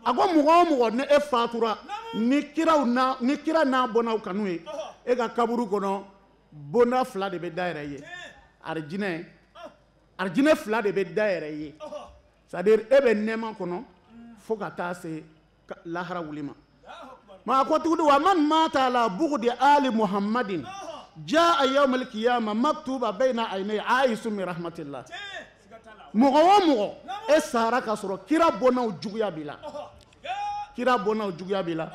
A ko mɔgɔ o mɔgɔ ni e fatura ni kiraw na, ni kira n'a bɔnnaw kanu ye, e ka kaburu kɔnɔ bonda fila de bɛ dayɛlɛ ye, arijinɛ, arijinɛ fila de bɛ dayɛlɛ ye, c'est à dire e bɛ nɛɛma kɔnɔ fo ka taa se lahara wuli ma. Ma ko tuguni, wa man mata ala bughdi ali muhammadin jaa yawmal qiyamah maktuba bayna aynayhi aisu min rahmatillah. Mɔgɔ o mɔgɔ e sara ka sɔrɔ kira bɔnnaw juguya b'i la, kira bɔnnaw juguya b'i la,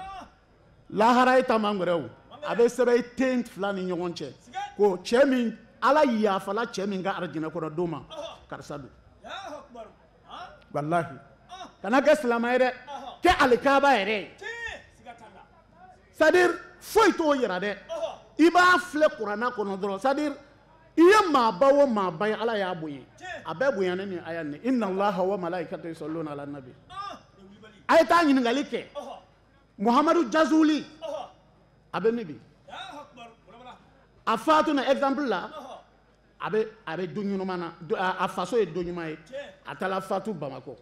lahara e ta man gɛrɛ o, a bɛ sɛbɛn i ten fila ni ɲɔgɔn cɛ ko cɛ min Ala yafala cɛ min ka arijinɛ kɔnɔ don ma, karisa don. Walahi kana kɛ silamɛ ye dɛ, kɛ alikaba yɛrɛ ye, c'est à dire foyi t'o yira dɛ, i b'a filɛ kuranna kɔnɔ dɔrɔn, c'est à dire i ye maaba o maaba ye, Ala y'a bonya, a bɛɛ bonyana ni aya nin, inna Allaha wa malaikatahu yusalluna ala nabi. A ye taa ɲininkali kɛ Muhamadu Jazuli, a bɛ min bi, a fatuna exemple la, a bɛ don ɲuman na, a faso ye don ɲuman ye, a taara fatu Bamakɔ.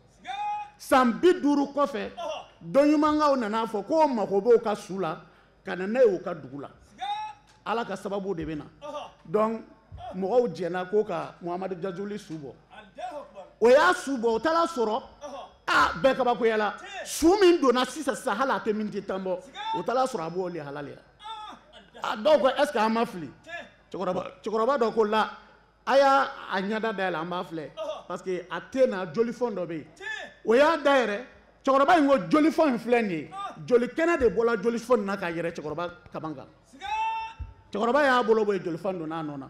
San 50 kɔfɛ, don ɲumankaw nana fɔ k'o mako b'o ka su la ka na n'a ye u ka dugu la. Ala ka sababu de bɛ na. Donc mɔgɔw jɛnna ko ka Muhamadu Jazuli su bɔ. O y'a su bɔ, o taara sɔrɔ a bɛɛ kabakoyala, su min donna sisan sisan hali a tɛ miniti 10 bɔ, o taara sɔrɔ a b'o lihala le la. A dɔw ko est ce que an ma fili? Cɛkɔrɔba dɔ ko la, a y'a a ɲɛda dayɛlɛ an b'a filɛ, parce que a tɛ na jolifɔn dɔ bɛ yen. O y'a dayɛlɛ, cɛkɔrɔba in ko jolifɔn in filɛ nin ye, joli kɛnɛ de bɔra jolifɔn in na ka yɛrɛ cɛkɔrɔba kaban kan. Cɛkɔrɔba y'a bolo bɔ yen, jolifɔn donna a nɔ na.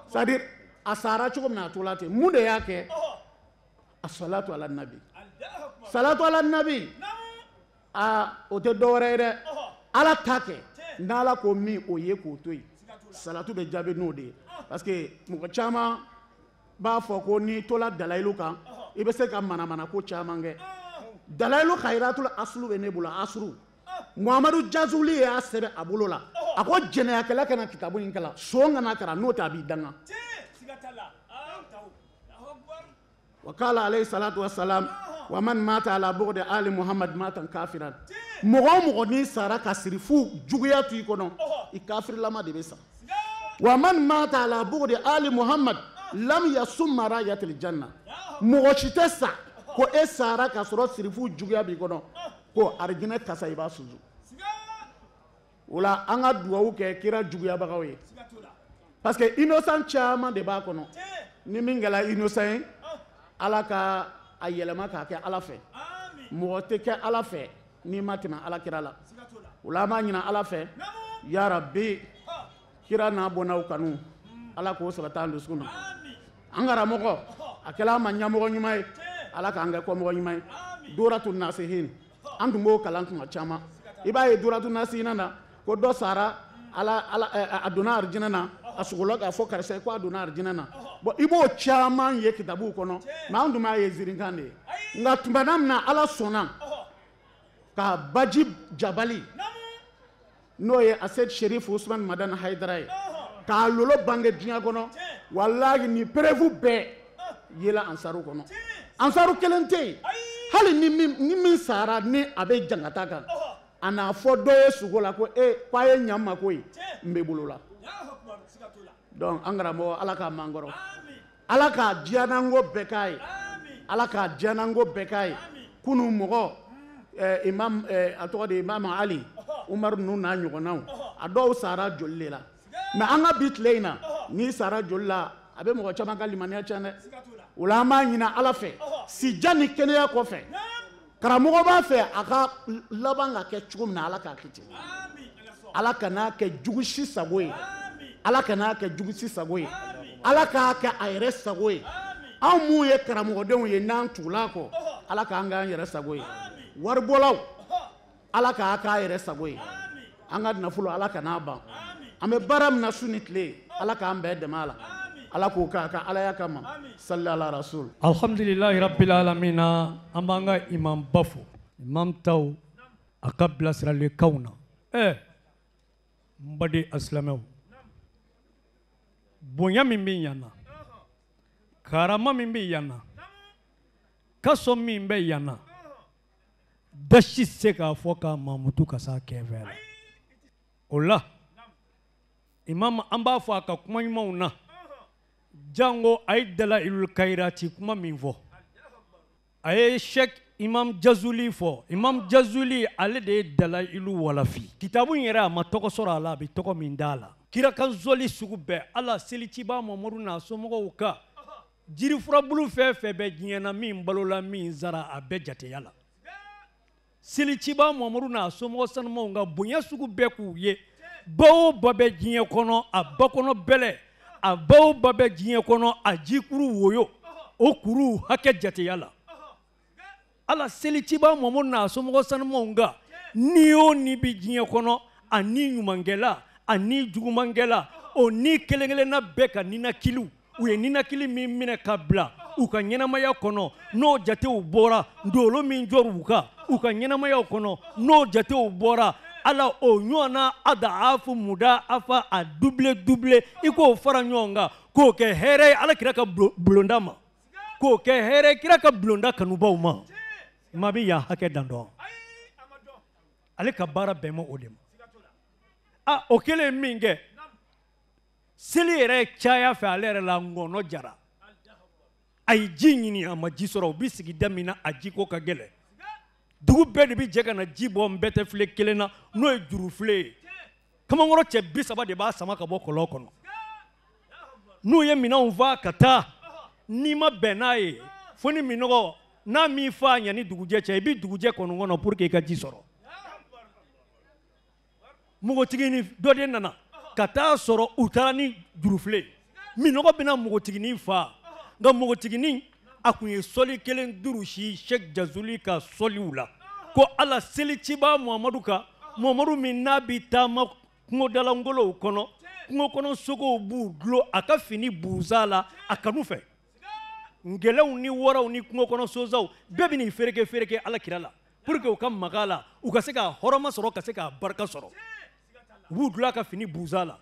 C'est à dire a sara cogo min na a tola ten. Mun de y'a kɛ? A salatu ala nabi, salatu ala nabi, aa o tɛ dɔwɛrɛ ye dɛ, Ala ta kɛ n'Ala ko min o ye k'o to yen, salatu bɛ jaabi n'o de ye. Parce que mɔgɔ caman b'a fɔ ko n'i tola dalayilu kan i bɛ se ka manamana ko caman kɛ. Dalayilu khayiratul asulu bɛ ne bolo, asuru Muhamadu Jazuli y'a sɛbɛn a bolo la, a ko jɛnɛyakɛla kana kitabu in kalan, son kana kalan, n'o tɛ a b'i danga. Wa qala alayhi salatu wa salam, wa man mata ala bughdi ali Muhammad matan kafiran. Mɔgɔ o mɔgɔ n'i sara ka sirifu juguya to i kɔnɔ, i kafirilama de bɛ sa. Wa man mata ala bughdi ali Muhammad lam yasumma rayatil janna. Mɔgɔ si tɛ sa ko e sara ka sɔrɔ sirifu juguya b'i kɔnɔ, ko arijinɛ kasa i b'a susu. O la an ka dugawu kɛ kira juguyabagaw ye, parce que innocent caman de b'a kɔnɔ. Ni min kɛra innocent ye, Ala ka a yɛlɛma k'a kɛ Ala fɛ. Mɔgɔ tɛ kɛ Ala fɛ n'i ma tɛmɛ Ala kira la. O la an b'a ɲini Ala fɛ, ya Rabbi, kira n'a bɔnnaw kanu, Ala k'o sabati an dusukun na. An karamɔgɔ a kɛla an ma ɲɛmɔgɔ ɲuman ye, Ala k'an kɛ kɔmɔgɔ ɲuman ye. Duratu nasihin, an tun b'o kalan tuma caman. I b'a ye duratu nasihina na ko dɔ sara, Ala ala a donna arijinɛ na, a sogola k'a fɔ karisa ye ko a donna arijinɛ na. Bon i b'o caman ye kitabuw kɔnɔ, mais an tun b'a ye zirinkan de ye. Nka tuma min na Ala sɔnna ka baji jabali, n'o ye Asedi Sherif Usman Madani Hayidara ye, k'a lolo bange diɲɛ kɔnɔ, walahi ni preuve bɛɛ yela ansaru kɔnɔ. Ansaru kelen tɛ yen, hali ni min sara ni a bɛ jangata kan, A n'a fɔ dɔ ye sugo la ko e k'a ye ɲa n ma koyi, n bɛ bolo la. Donc an karamɔgɔ, Ala k'a mankɔrɔ, Ala k'a diyananko bɛɛ k'a ye, Ala k'a diyananko bɛɛ k'a ye. Kunun mɔgɔ imam a tɔgɔ de Imam Ali Umaru ninnu n'a ɲɔgɔnnaw, a dɔw sara joli de la. Mais an ka bi tile in na, n'i sara joli la, a bɛ mɔgɔ caman ka limaniya tiɲɛ dɛ. O la an b'a ɲini Ala fɛ, sija ni kɛnɛya kɔfɛ, karamɔgɔ b'a fɛ a ka laban ka kɛ cogo min na, Ala k'a kɛ ten. Ala kan'a kɛ jugu si sago ye, Ala kan'a kɛ jugu si sago ye, Ala k'a kɛ a yɛrɛ sago ye. Anw mun ye karamɔgɔdenw ye n'an tugula kɔ, Ala k'an k'an yɛrɛ sago ye. Waribɔlaw, Ala k'a k'a yɛrɛ sago ye. An ka nafolo, Ala kan'a ban. An bɛ baara min na su ni tile, Ala k'an bɛɛ dɛmɛ a la. Ala k'o k'a ka alaya kama. Salli ala rasul. Alhamdulilahi rabbil alamina. An b'an ka imam ba fo, imam taw a ka bilasiralikanw na. N baden asilamɛw, bonya min bɛ yan na, karama min bɛ yan na, kaso min bɛ yan na, dasi tɛ se k'a fɔ k'a mamutu ka s'a kɛfɛ la. O la imam, an b'a fɔ a ka kuma ɲumanw na, jango a ye Dalailul Kayirati kuma min fɔ, a ye Sheikh Imam Jazuli fɔ. Imam Jazuli, ale de ye Dalailu walafi. Kitabu in yɛrɛ, a ma tɔgɔ sɔrɔ a la, a bɛ tɔgɔ min d'a la, kira ka zɔli sugu bɛɛ, Ala seliciba Mamadu n'a somɔgɔw ka jirifurabulu fɛn fɛn bɛ diɲɛ na, min balola, min sara, a bɛɛ jateya la. Seliciba Mamadu n'a somɔgɔ sanumaw ka bonya sugu bɛɛ k'u ye. Ba o ba bɛ diɲɛ kɔnɔ, a ba kɔnɔ bɛlɛ, a ba o ba bɛ diɲɛ kɔnɔ, a jikuru woyo, o kuru hakɛ jateya la. Ala seliciba Mamadu n'a somɔgɔ sanumaw kan, ni o ni bɛ diɲɛ kɔnɔ, a ni ɲumankɛla, a ni jugumankɛla, o ni kelen kelenna bɛɛ ka ninakiliw, u ye ninakili min minɛ ka bila u ka ɲɛnamaya kɔnɔ, n'o jatew bɔra, dolo min jɔr'u kan u ka ɲɛnamayaw kɔnɔ, n'o jatew bɔra, Ala o ɲɔgɔnna adaafu muda afa a double double, i k'o fara ɲɔgɔn kan k'o kɛ hɛrɛ ye Ala kira ka bulonda ma, k'o kɛ hɛrɛ kira ka bulonda kanubaw ma. Maa bɛ yan hakɛ dan dɔn, ale ka baara bɛn ma o de ma. A o kɛlen min kɛ, seli yɛrɛ caya fɛ, ale yɛrɛ la ngɔnɔ jara, a ye ji ɲini, a ma ji sɔrɔ. U bɛ sigida min na, a jiko ka gɛlɛn, dugu bɛɛ de bɛ jɛ ka na ji bɔ n bɛɛ tɛ file kelen na, n'o ye jurufile ye. Kamankɔrɔ cɛ 30 de b'a sama ka bɔ kɔlɔn kɔnɔ. N'u ye minɛnw fa ka taa, n'i ma bɛn n'a ye, fo ni minɔgɔ n'a m'i fa yanni dugujɛ cɛ, i bɛ dugujɛ kɔni kɔnɔ pour que i ka ji sɔrɔ. Npogotiginin dɔ de nana ka taa sɔrɔ u taara ni jurufile, minɔgɔ bɛna npogotiginin fa. Nka npogotiginin a kun ye sɔli kelen durusi Sheikh Jazuli ka sɔliw la, ko Ala seliciba Muhamadu kan, Muhamadu min n'a bɛ taama kungodalangolow kɔnɔ, kungo kɔnɔ sogow b'u dulon a ka fini busa la a kanu fɛ, ngɛlɛw ni waraw ni kungo kɔnɔ sonsanw bɛɛ bɛ n'i fereke fereke Ala kira la pour que u ka maga la, u ka se k'a hɔrɔma sɔrɔ, ka se k'a barika sɔrɔ. U b'u dulon a ka fini busa la.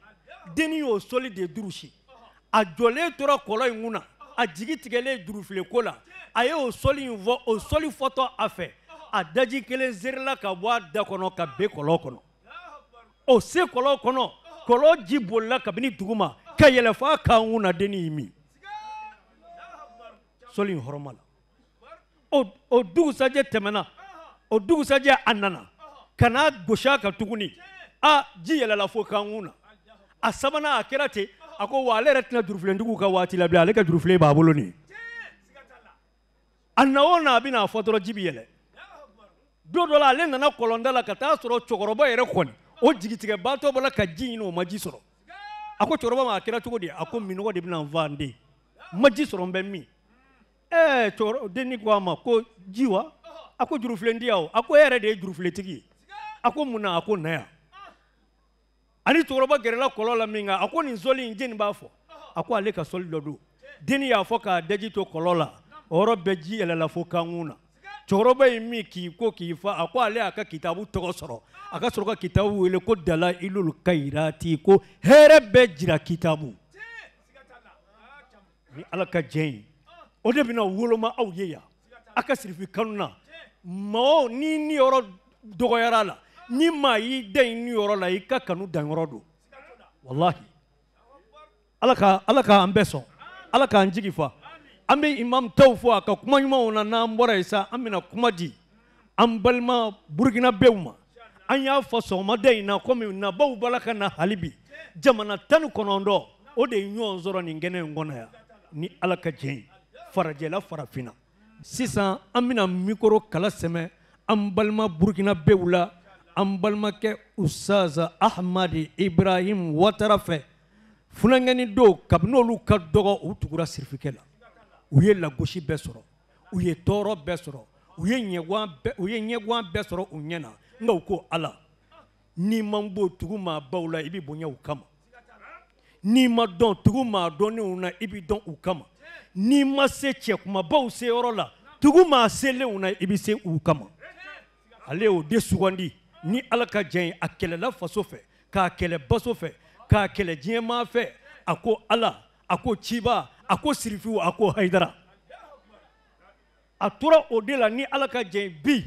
Dennin y'o sɔli de durusi, a jɔlen tora kɔlɔn in kunna, a jigi tigɛlen jurufile ko la, a y'o sɔli in fɔ. O sɔli fɔtɔ a fɛ, a daji kelen zerela ka bɔ a da kɔnɔ ka ben kɔlɔn kɔnɔ. O se kɔlɔn kɔnɔ, kɔlɔn ji bolila kabini duguma ka yɛlɛ f'a kan kunna, dennin y'i min sɔli in hɔrɔma la. O dugusajɛ tɛmɛna, o dugusajɛ a nana ka n'a gosi a kan tuguni, a ji yɛlɛla fo kan kunna. A sabanan a kɛra ten, a ko wa ale yɛrɛ tɛna jurufilentigiw ka waati la bilen, ale ka jurufile b'a bolo nin. A na o na, a bɛna a fɔ dɔrɔn ji bɛ yɛlɛ. Don dɔ la, ale nana kɔlɔnda la ka taa sɔrɔ cɛkɔrɔba yɛrɛ kɔni, o jigitigɛbaatɔ bɔra ka ji ɲini, o ma ji sɔrɔ. A ko cɛkɔrɔba ma, a kɛra cogo di? A ko minɔgɔ de bɛna n fa, n den, n ma ji sɔrɔ, n bɛ min? Cɛkɔrɔba dennin ko a ma ko ji wa? A ko jurufilen di yan o. A ko e yɛrɛ de ye jurufiletigi ye. A ko mun na? A ko na yan. Ani cɛkɔrɔba gɛrɛla kɔlɔn la min kan, a ko nin sɔli in jɛni b'a fɔ? A ko ale ka sɔli dɔ don. Dennin y'a fɔ k'a daji to kɔlɔn la, o yɔrɔ bɛɛ ji yɛlɛla fo kankun na. Cɛkɔrɔba in min k'i ko k'i fa, a ko ale y'a ka kitabu tɔgɔ sɔrɔ, a ka sɔrɔ ka kitabu wele ko Dalailul Kayirati, ko hɛrɛ bɛɛ jira kitabu. Ni Ala ka jɛ ye, o de bɛna woloma aw ye yan a ka sirifi kanu na. Mɔgɔw ni yɔrɔ dɔgɔyara la, Ni maa y'i den i niyɔrɔ la, i ka kanu danyɔrɔ don. Walahi, Ala ka Ala k'an bɛɛ sɔn, Ala k'an jigi fa. An bɛ imam taw fɔ a ka kuma ɲumanw na. N'an bɔra yen sa, an bɛna kuma di an balima burukinabew ma. An y'a fɔ sɔgɔmada in na, komi nabaw b'a la ka na hali bi, jamana 19 o de ye ɲɔgɔn sɔrɔ nin kɛnɛ in kɔnɔ yan, ni Ala ka jɛn ye, farajɛla farafinna. Sisan an bɛna mikoro kala sɛmɛ an balima burukinabew la, an balimakɛ Usaza Ahmadi Ibrahim Watara fɛ. Funankɛni don, kabini olu ka dɔgɔ, u tugura sirifikɛ la, u ye lagosi bɛɛ sɔrɔ, u ye tɔɔrɔ bɛɛ sɔrɔ, u ye ɲɛguwan bɛɛ sɔrɔ u ɲɛ na. Nka u ko Ala, n'i man bon, tugu maa baw la, i bɛ bonya u kama. N'i ma dɔn, tugu maa dɔnnenw na, i bɛ dɔn u kama. N'i ma se cɛ kumabaw seyɔrɔ la, tugu maa selenw na, i bɛ se u kama. Ale y'o de sugandi ni Ala ka jɛn ye. A kɛlɛla faso fɛ, k'a kɛlɛ baso fɛ, k'a kɛlɛ diɲɛmaa fɛ. A ko Ala, a ko ciba, a ko sirifiw, a ko Hayidara. A tora o de la ni Ala ka jɛn. Bi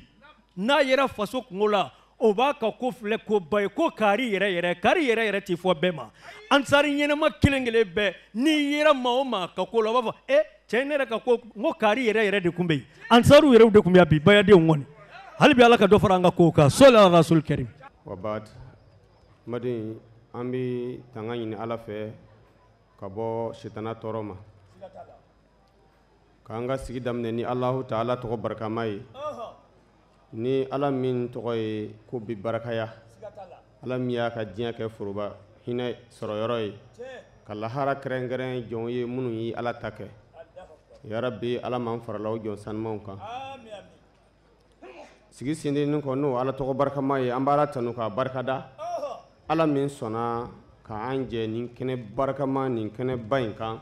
n'a yɛrɛ faso kungo la, o b'a ka ko filɛ ko ba ye, ko kaari yɛrɛ yɛrɛ, kaari yɛrɛ yɛrɛ tɛ fɔ bɛɛ ma. Ansari ɲɛnama kelen kelen bɛɛ, n'i yera maa o maa ka ko la, o b'a fɔ e cɛ, ne yɛrɛ ka ko n ko kaari yɛrɛ yɛrɛ de tun bɛ yen. Ansariw yɛrɛw de tun bɛ yan bi, bayadenw kɔni. Hali bi Ala ka dɔ fara an ka kow kan. Sɔli ala rasul karim. Wa baad, baden, an bɛ tanga ɲini Ala fɛ ka bɔ sitana tɔɔrɔ ma, k'an ka sigi daminɛ ni Alahu taala tɔgɔ barikama ye, ni Ala min tɔgɔ ye ko bi barakaya, Ala min y'a ka diɲɛ kɛ foroba hinɛ sɔrɔyɔrɔ ye, ka lahara kɛrɛnkɛrɛn jɔnw ye minnu ye Ala ta kɛ. Yarabi, Ala m'an farala o jɔn sanumanw kan. Sigi sindinnen kɔ n'o Ala tɔgɔ barikama ye, an b'a tanu k'a barikada, Ala min sɔnna k'an jɛ nin kɛnɛ barikama, nin kɛnɛba in kan,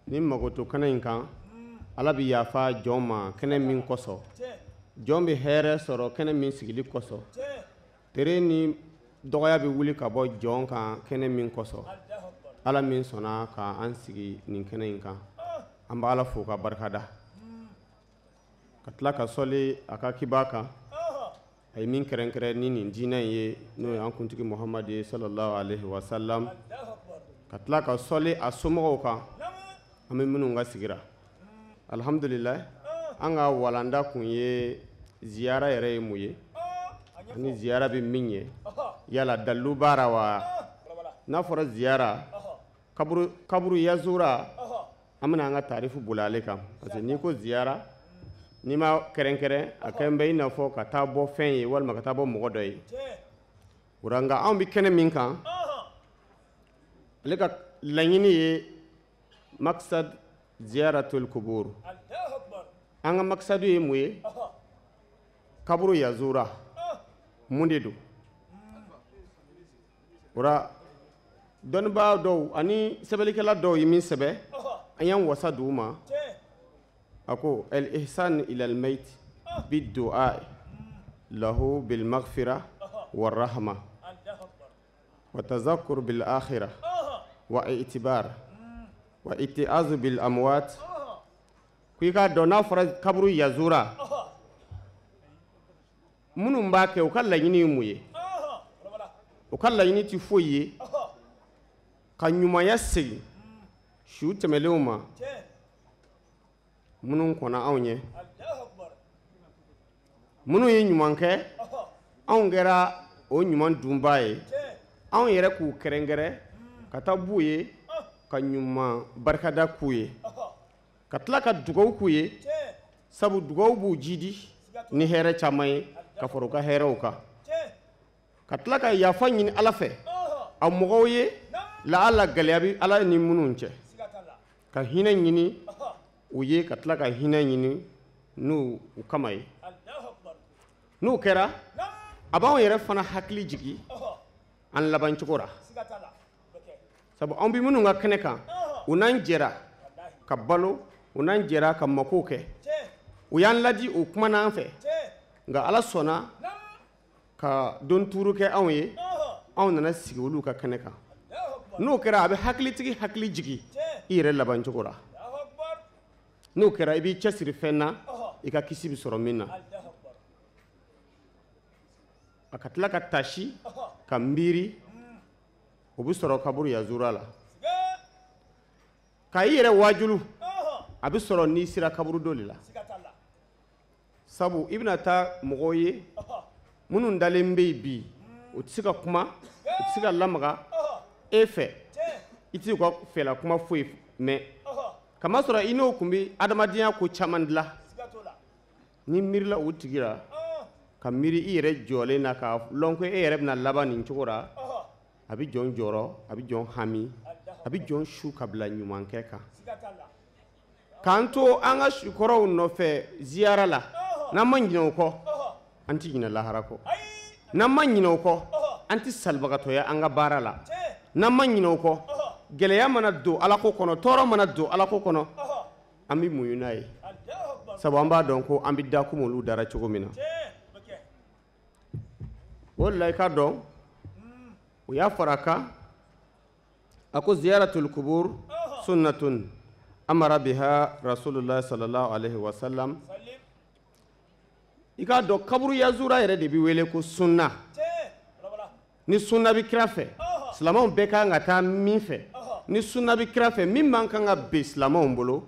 ni magoto kɛnɛ in kan. Ala bɛ yafa jɔn ma kɛnɛ min kosɔn, jɔn bɛ hɛrɛ sɔrɔ kɛnɛ min sigili kosɔn, tere ni dɔgɔya bɛ wuli ka bɔ jɔn kan kɛnɛ min kosɔn. Ala min sɔnna k'an sigi nin kɛnɛ in kan, an bɛ Ala fo ka barikada, ka tila ka sɔli a ka kiba kan, a ye min kɛrɛnkɛrɛn ni nin diinɛ in ye, n'o ye an kuntigi Muhamadu ye, sallallahu alaihi wa sallam, ka tila ka sɔli a somɔgɔw kan, an bɛ minnu ka sigira. Alhamdulilayi, an ka walanda kun ye ziyara yɛrɛ ye mun ye, ani ziyara bɛ min ye, yala dalilu b'a la wa? N'a fɔra ziyara, kaburu, kaburu yazura, an bɛna an ka tarifu boli ale kan, parce que n'i ko ziyara, n'i ma kɛrɛnkɛrɛn, a kɛn bɛ i n'a fɔ ka taa bɔ fɛn ye walima ka taa bɔ mɔgɔ dɔ ye. O la nka anw bɛ kɛnɛ min kan, ale ka laɲini ye maksad ziyaratul kubur. An ka maksadu ye mun ye? Kaburu yazura mun de don? O la dɔnnibaa dɔw ani sɛbɛnnikɛla dɔw ye min sɛbɛn, an y'an wasa d'u ma. A ko al ihsan ila al mayt bid du'a lahu bil maghfira war rahma wa tazakkur bil akhirah wa i'tibar wa itti'az bil amwat. Ko i k'a dɔn, n'a fɔra kaburu yazura, minnu b'a kɛ, u ka laɲini ye mun ye? U ka laɲini tɛ foyi ye ka ɲumanya segin su tɛmɛlenw ma, minnu kɔnna anw ɲɛ, minnu ye ɲuman kɛ, anw kɛra o ɲuman dunbaa ye, anw yɛrɛ k'u kɛrɛnkɛrɛn ka taa b'u ye, ka ɲuman barikada k'u ye, ka tila ka dugawu k'u ye, sabu dugawu b'u jidi ni hɛrɛ caman ye ka fara u ka hɛrɛw kan, ka tila ka yafa ɲini Ala fɛ a mɔgɔw ye la ala gɛlɛya bɛ Ala ni minnu cɛ, ka hinɛ ɲini u ye, ka tila ka hinɛ ɲini n'u u kama ye. N'o kɛra, a b'anw yɛrɛ fana hakili jigi an laban cogo la, sabu anw bɛ minnu ka kɛnɛ kan, u n'an jɛra ka balo, u n'an jɛra ka makow kɛ, u y'an ladi, u kumana an fɛ, nka Ala sɔnna ka don tuuru kɛ anw ye, anw nana sigi olu ka kɛnɛ kan. N'o kɛra, a bɛ hakilitigi hakili jigi i yɛrɛ laban cogo la. N'o kɛra, i b'i cɛsiri fɛn na i ka kisi bɛ sɔrɔ min na. A ka tila ka tasi ka miiri, o bɛ sɔrɔ kaburu yazura la. Ka i yɛrɛ waajulu, a bɛ sɔrɔ n'i sera kaburudo de la. Sabu i bɛna taa mɔgɔw ye minnu dalen bɛ yen bi, u tɛ se ka kuma, u tɛ se ka lamaga e fɛ, i tɛ se u ka fɛla kuma foyi mɛn, kamasɔrɔ i n'o tun bɛ adamadenya ko caman dilan. N'i miirila o tigi la, ka miiri i yɛrɛ jɔlen na k'a lɔn ko e yɛrɛ bɛna laban nin cogo la, a bɛ jɔn jɔrɔ, a bɛ jɔn hami, a bɛ jɔn su ka bila ɲumankɛ kan. K'an to an ka sukɔrɔw nɔfɛ ziyara la, n'an ma ɲinɛ o kɔ, an tɛ ɲinɛ lahara kɔ. N'an ma ɲinɛ o kɔ, an tɛ salibagatɔya an ka baara la. N'an ma ɲinɛ o kɔ, gɛlɛya mana don alako kɔnɔ, tɔɔrɔ mana don alako kɔnɔ, an bɛ muɲu n'a ye, sabu an b'a dɔn ko an bɛ da komi olu dara cogo min na. O de la i k'a dɔn u y'a fara a kan, a ko ziyaratul kubur sunnatun amara biha rasulullah sallallahu alaihi wasallam. I k'a dɔn kaburu yazura yɛrɛ de bɛ wele ko sunna. Ni sunna bɛ kira fɛ, silamɛw bɛɛ kan ka taa min fɛ. Ni sunna bɛ kira fɛ, min man kan ka ben silamɛw bolo,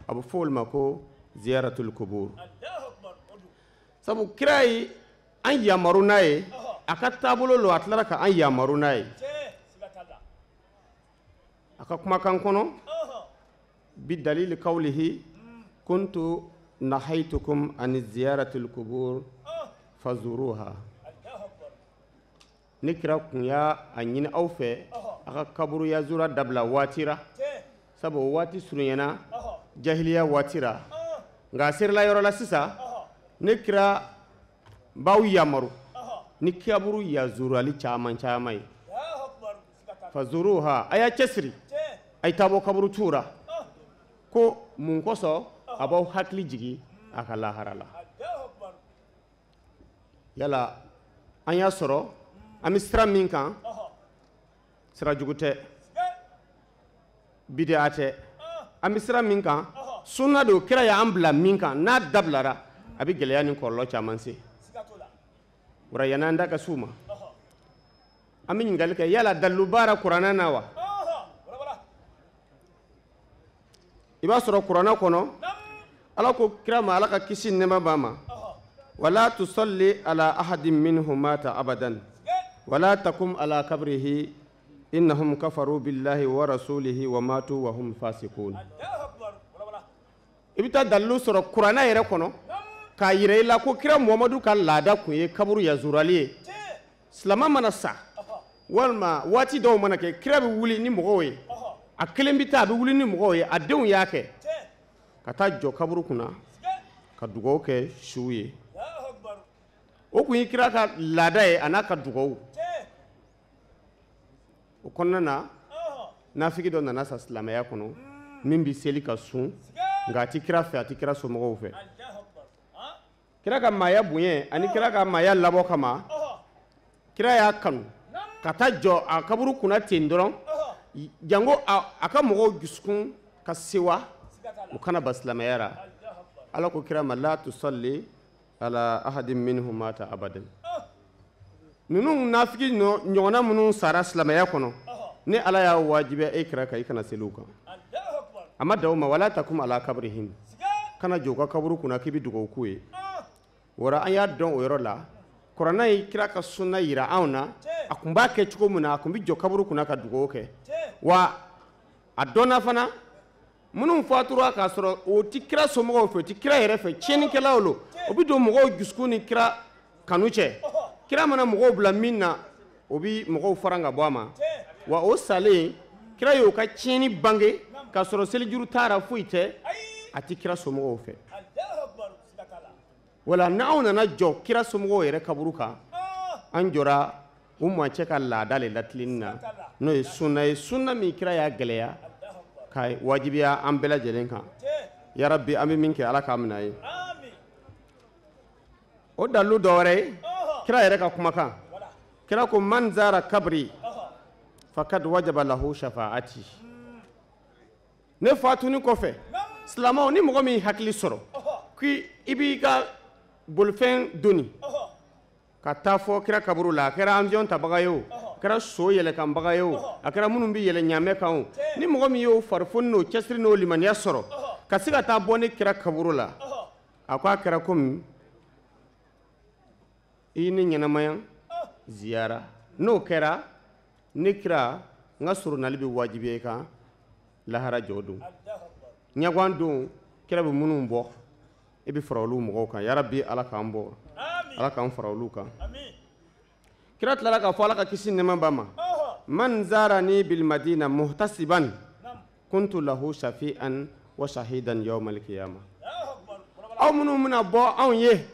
a bɛ fɔ olu ma ko ziyaratul kubur. Sabu kira ye an yamaru n'a ye, a ka taabolo lo, a tilara ka an yamaru n'a ye. A ka kumakan kɔnɔ, bi dalili kawlihi kuntu nahaytukum an ziyaratil kubur fazuruha. Ne kira kun y'a ɲini aw fɛ a ka kaburu yazura dabila waati ra, sabu o waati surunyana jahiliya waati ra. Nka a serila yɔrɔ la sisan, ne kira b'aw yamaru ni kaburu yazurali caman caman ye. Fazuruha, a y'a cɛsiri, a ye taa bɔ kaburu tu ra, ko mun kosɔn a b'aw hakili jigin a ka lahara la. Yala an y'a sɔrɔ an bɛ sira min kan, sira jugu tɛ, bidiya tɛ. An bɛ sira min kan, sunna don, kira y'an bila min kan, n'a dabilara a bɛ gɛlɛya ni kɔlɔlɔ caman se. Wara yan'an da ka s'u ma, an bɛ ɲininkali kɛ, yala dalilu b'ara kuranɛ na wa? I b'a sɔrɔ kuranɛ kɔnɔ, Ala ko kira ma, Ala ka kisi nɛɛma b'a ma, wala tusalli ala ahadin minhum mata abadan wala takum ala kabrihi innahum kafaru billahi wa rasulihi wa matu wa hum fasikun. I bɛ taa dalilu sɔrɔ kuranɛ yɛrɛ kɔnɔ k'a yira i la ko kira Muhamadu ka laada kun ye kaburu yazurali ye. Silamɛ mana sa walima waati dɔw mana kɛ, kira bɛ wuli ni mɔgɔw ye, a kelen bɛ taa, a bɛ wuli ni mɔgɔw ye, a denw y'a kɛ ka taa jɔ kaburu kunna ka dugawu kɛ suw ye. O kun ye kira ka laada ye a n'a ka dugawu. O kɔnɔna na, nafigi dɔ nana sa silamɛya kɔnɔ min bɛ seli ka sun, nka a ti kira fɛ, a ti kira somɔgɔw fɛ. Kira ka maaya bonya ani kira ka maaya labɔ kama, kira y'a kanu ka taa jɔ a kaburu kunna ten dɔrɔn, jango a ka mɔgɔw dusukun ka sewa, u kana ban silamɛya la. Ala ko kira ma, la tusalli ala ahadin minhum mata abadan. Ninnu nafigi ɲɔgɔnna minnu sara silamɛya kɔnɔ, ni Ala y'a wajibiya e kira kan, i kana seli u kan. A ma dan o ma, wala takum ala kabrihim, kana jɔ u ka kaburu kunna k'i bɛ dugawu k'u ye. Wara an y'a dɔn o yɔrɔ la, kuranɛ ye kira ka sunna yira anw na, a kun b'a kɛ cogo min na, a kun bɛ jɔ kaburu kunna ka dugawu kɛ. Wa a dɔnna fana, minnu fatura k'a sɔrɔ o ti kira somɔgɔw fɛ, o ti kira yɛrɛ fɛ, tiɲɛnikɛlaw lo, o bɛ don mɔgɔw dusukun ni kira kanu cɛ. Kira mana mɔgɔw bila min na, o bɛ mɔgɔw faran ka bɔ a ma. Wa o salen, kira y'o ka tiɲɛni bange k'a sɔrɔ selijuru t'a la, foyi tɛ, a ti kira somɔgɔw fɛ. Wala n'anw nana jɔ kira somɔgɔw yɛrɛ kaburu kan, an jɔra u mancɛ ka laada le latilenni na, n'o ye sunna ye, sunna min kira y'a gɛlɛya ka wajibiya an bɛɛ lajɛlen kan. Yarabi, an bɛ min kɛ, Ala k'a minɛ ye. O dalilu dɔ wɛrɛ ye kira yɛrɛ ka kumakan. Kira ko man zara kabri fakad wajaba lahu shafaati. Ne fatuni kɔfɛ, silamɛw, ni mɔgɔ min hakili sɔrɔ k'i b'i ka bolifɛn doni Ka taa fɔ kira kaburu la, a kɛra avion tabaga ye o, a kɛra so yɛlɛkanbaga ye o, a kɛra minnu bɛ yɛlɛ ɲaamɛ kan o, ni mɔgɔ min y'o farifoni n'o cɛsiri n'o limaniya sɔrɔ ka se ka taa bɔ ne kira kaburu la, a ko a kɛra komi i ne ɲɛnamaya ziyara. N'o kɛra, ne kira n ka soronali bɛ wajibiya i kan lahara jɔ don, ɲɛguwan don, kira bɛ minnu bɔ i bɛ fara olu mɔgɔw kan. Yarabi, Ala k'an bɔ, Ala k'an fara olu kan. Kira tilara k'a fɔ, Ala ka kisi nɛɛma b'a ma: man zarani bil madina muhtasiban kuntu lahu shafi'an wa shahidan yawmal qiyama. Aw minnu bɛna bɔ anw ye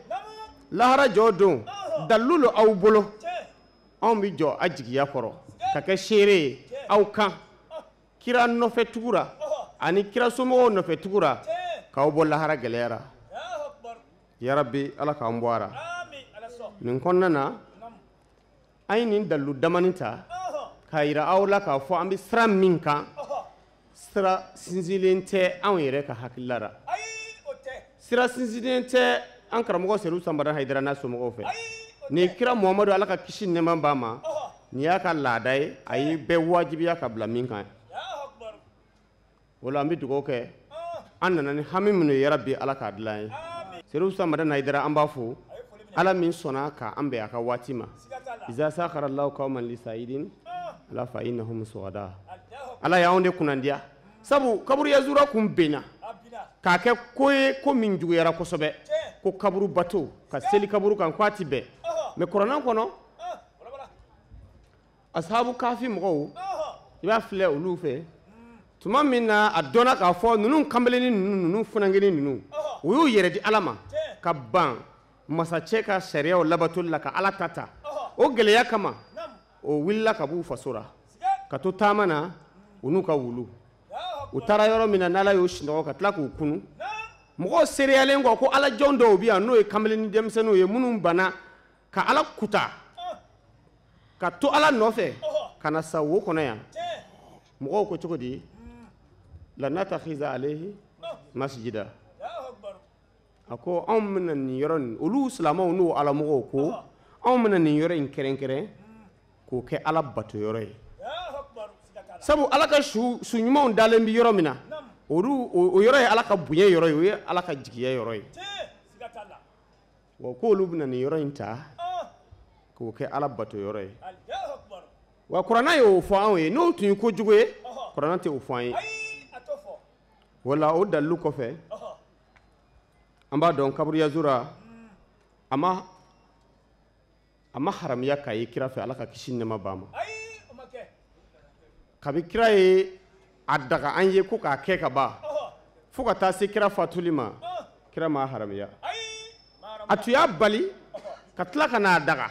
lahara jɔ don, dalilu lo aw bolo, anw bɛ jɔ a jigiya kɔrɔ ka kɛ seere ye aw kan kira nɔfɛ tugura ani kira somɔgɔw nɔfɛ tugura, k'aw bɔ lahara gɛlɛya ra. Yarabi, Ala k'an bɔ a ra. Nin kɔnɔna na, an ye nin dalilu damani ta k'a yira aw la k'a fɔ an bɛ sira min kan, sira sinsinlen tɛ anw yɛrɛ ka hakilila la, sira sinsinlen tɛ an karamɔgɔ Seyidu Sanbara Hayidara n'a somɔgɔw fɛ. Nin kira Muhamadu, Ala ka kisi nɛɛma b'a ma, nin y'a ka laada ye, a ye bɛɛ wajibiya ka bila min kan. O la, an bɛ dugawu kɛ. An nana ni hami minnu ye, yarabi, Ala k'a dilan ye. Seyidu Sanbara Hayidara, an b'a fo, Ala min sɔnna k'an bɛn a ka waati ma. Iza sakhara Allahu qauman li sa'idin ala fa innahum su'ada. Ala y'anw de kunnandiya, sabu kaburu yazura kun benna k'a kɛ ko ye, ko min juguyara kosɛbɛ, ko kaburu bato, ka seli kaburu kan, ko a ti bɛn. Mais kuranɛ kɔnɔ, asahabu kafi mɔgɔw, i b'a filɛ olu fɛ, tuma min na a dɔnna k'a fɔ ninnu kanbelenni ninnu, ninnu funankɛnin ninnu, u y'u yɛrɛ di Ala ma ka ban masacɛ ka sariyaw labatoli la ka Ala ta ta, o gɛlɛya kama, o wulila ka b'u faso la ka to taama na, u n'u ka wulu. U taara yɔrɔ min na, n'Ala y'u sunɔgɔ ka tila k'u kunu, mɔgɔw seereyalen kɔ ko Ala jɔn dɔw bɛ yan, n'o ye kanbelenni denmisɛnninw ye, minnu banna ka Ala kuta ka to Ala nɔfɛ ka na sa wo kɔnɔ yan. Mɔgɔw ko cogo di? Lanatakhiza alayhi masjida. A ko anw bɛna nin yɔrɔ nin, olu silamɛw n'o alamɔgɔw ko anw bɛna nin yɔrɔ in kɛrɛnkɛrɛn k'o kɛ Ala bato yɔrɔ ye, sabu Ala ka su ɲumanw dalen bɛ yɔrɔ min na, olu o yɔrɔ ye Ala ka bonya yɔrɔ ye, o ye Ala ka jigiya yɔrɔ ye. Wa k'olu bɛna nin yɔrɔ in ta k'o kɛ Ala bato yɔrɔ ye. Wa kuranɛ y'o fɔ anw ye. N'o tun ye kojugu ye, kuranɛ tɛ o fɔ an ye. Wala o dalilu kɔfɛ, an b'a dɔn kaburu yazura a ma haramiya k'a ye kira fɛ, Ala ka kisi nɛɛma b'a ma. Kabi kira ye a daga an ye ko k'a kɛ ka ban, fo ka taa se kira fatuli ma, kira ma haramiya. A tun y'a bali ka tila ka n'a daga.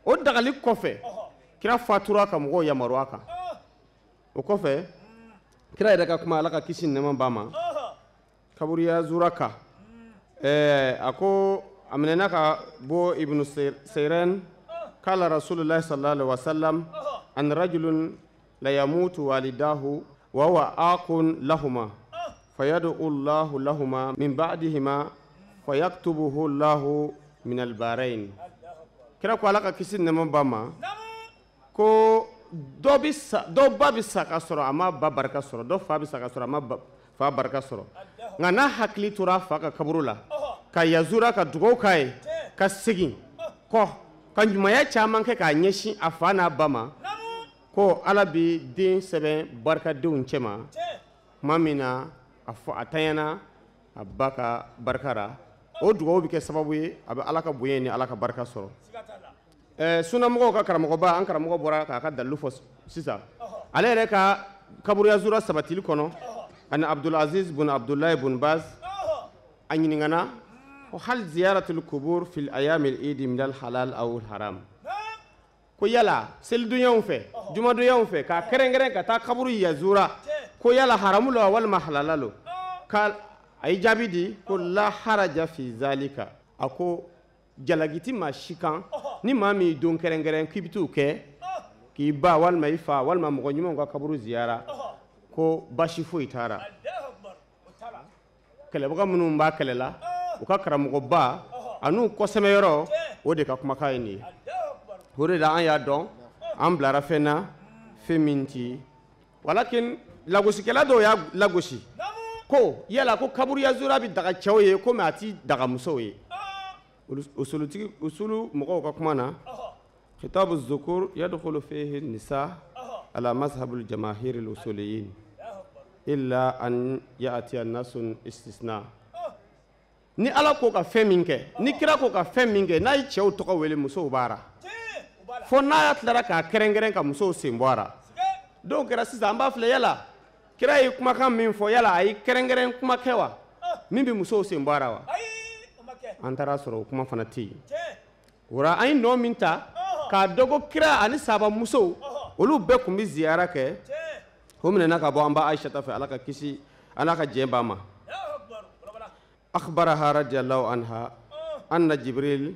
O dagali kɔfɛ, kira fatura ka mɔgɔw yamaruya kan. O kɔfɛ, kira yɛrɛ ka kuma, Ala ka kisi nɛɛma b'a ma, kaburu yazura kan, a ko a minɛna ka bɔ Ibnu Seiren: kala Rasulullahi sallallahu alaihi wasallam an rajulun la yamutu walidahu wa huwa aqun lahuma fayad'u Allahu lahuma min ba'dihima fayaktubuhu Allahu min albarain. Kira ko, Ala ka kisi nɛɛma b'a ma, ko dɔ bɛ sa, dɔ ba bɛ sa ka sɔrɔ a ma ba barika sɔrɔ, dɔ fa bɛ sa ka sɔrɔ a ma fa barika sɔrɔ, nka n'a hakili tora a fa ka kaburu la ka yazura, ka dugawu k'a ye, ka segin kɔ ka ɲumanya caman kɛ k'a ɲɛsin a fa n'a ba ma, ko Ala bɛ den sɛbɛn barikadenw cɛma tuma min na a fɔ a tanyana a ba ka barika ra. O dugawu bɛ kɛ sababu ye a bɛ Ala ka bonya ni Ala ka barika sɔrɔ. Sunamɔgɔw ka karamɔgɔba, an karamɔgɔ bɔra k'a ka dalilu fɔ sisan, ale yɛrɛ ka kaburuyazura sabatili kɔnɔ, ani Abdulaziz bun Abdulayi bun Baz, a ɲininkana ko hal ziyaratul kubur fil ayamil idi min al halal aw al haram? Ko yala selidonyaw fɛ, jumadonyaw fɛ, k'a kɛrɛnkɛrɛn ka taa kaburu yazura, ko yala haramu lo walima halala lo? Ka a ye jaabi di ko la haraja fi zalika. A ko jalaki ti maa si kan ni maa min y'i don kɛrɛnkɛrɛn k'i bɛ t'o kɛ k'i ba walima i fa walima mɔgɔ ɲumanw ka kaburu ziyara, ko basi foyi t'a la. Kɛlɛbaga minnu b'a kɛlɛ la, u ka karamɔgɔba An'u kɔsɛmɛyɔrɔ o de ka kumakan ye nin ye. O de la an y'a dɔn an bilara fɛn na fɛn min ti walakin lagosikɛla dɔw y'a lagosi ko yala ko kaburuya zura bɛ daga cɛw ye komi a ti daga musow ye. Usulutigi usulu mɔgɔw ka kuma na kitabu zukur yadkhulu fihi nisa ala mazhabul jamahir al usuliyin illa an ya'ti an-nasun istisna. Ni Ala ko ka fɛn min kɛ, ni kira ko ka fɛn min kɛ, n'a ye cɛw tɔgɔ wele musow b'a ra, fo n'a y'a tilara k'a kɛrɛnkɛrɛn ka musow sen bɔ a ra. Dɔw kɛra sisan an b'a filɛ yala kira ye kumakan min fɔ yala a ye kɛrɛnkɛrɛn kuma kɛ wa min bɛ musow sen bɔ a ra wa? An taara sɔrɔ o kuma fana tɛ yen. O la an ye nɔ min ta k'a dɔn ko kira ani sahaba musow olu bɛɛ tun bɛ ziyara kɛ, o minɛna ka bɔ an ba Ayisata fɛ, Ala ka kisi Ala ka jɛn b'a ma. Akhbaraha radiyallahu anha anna Jibril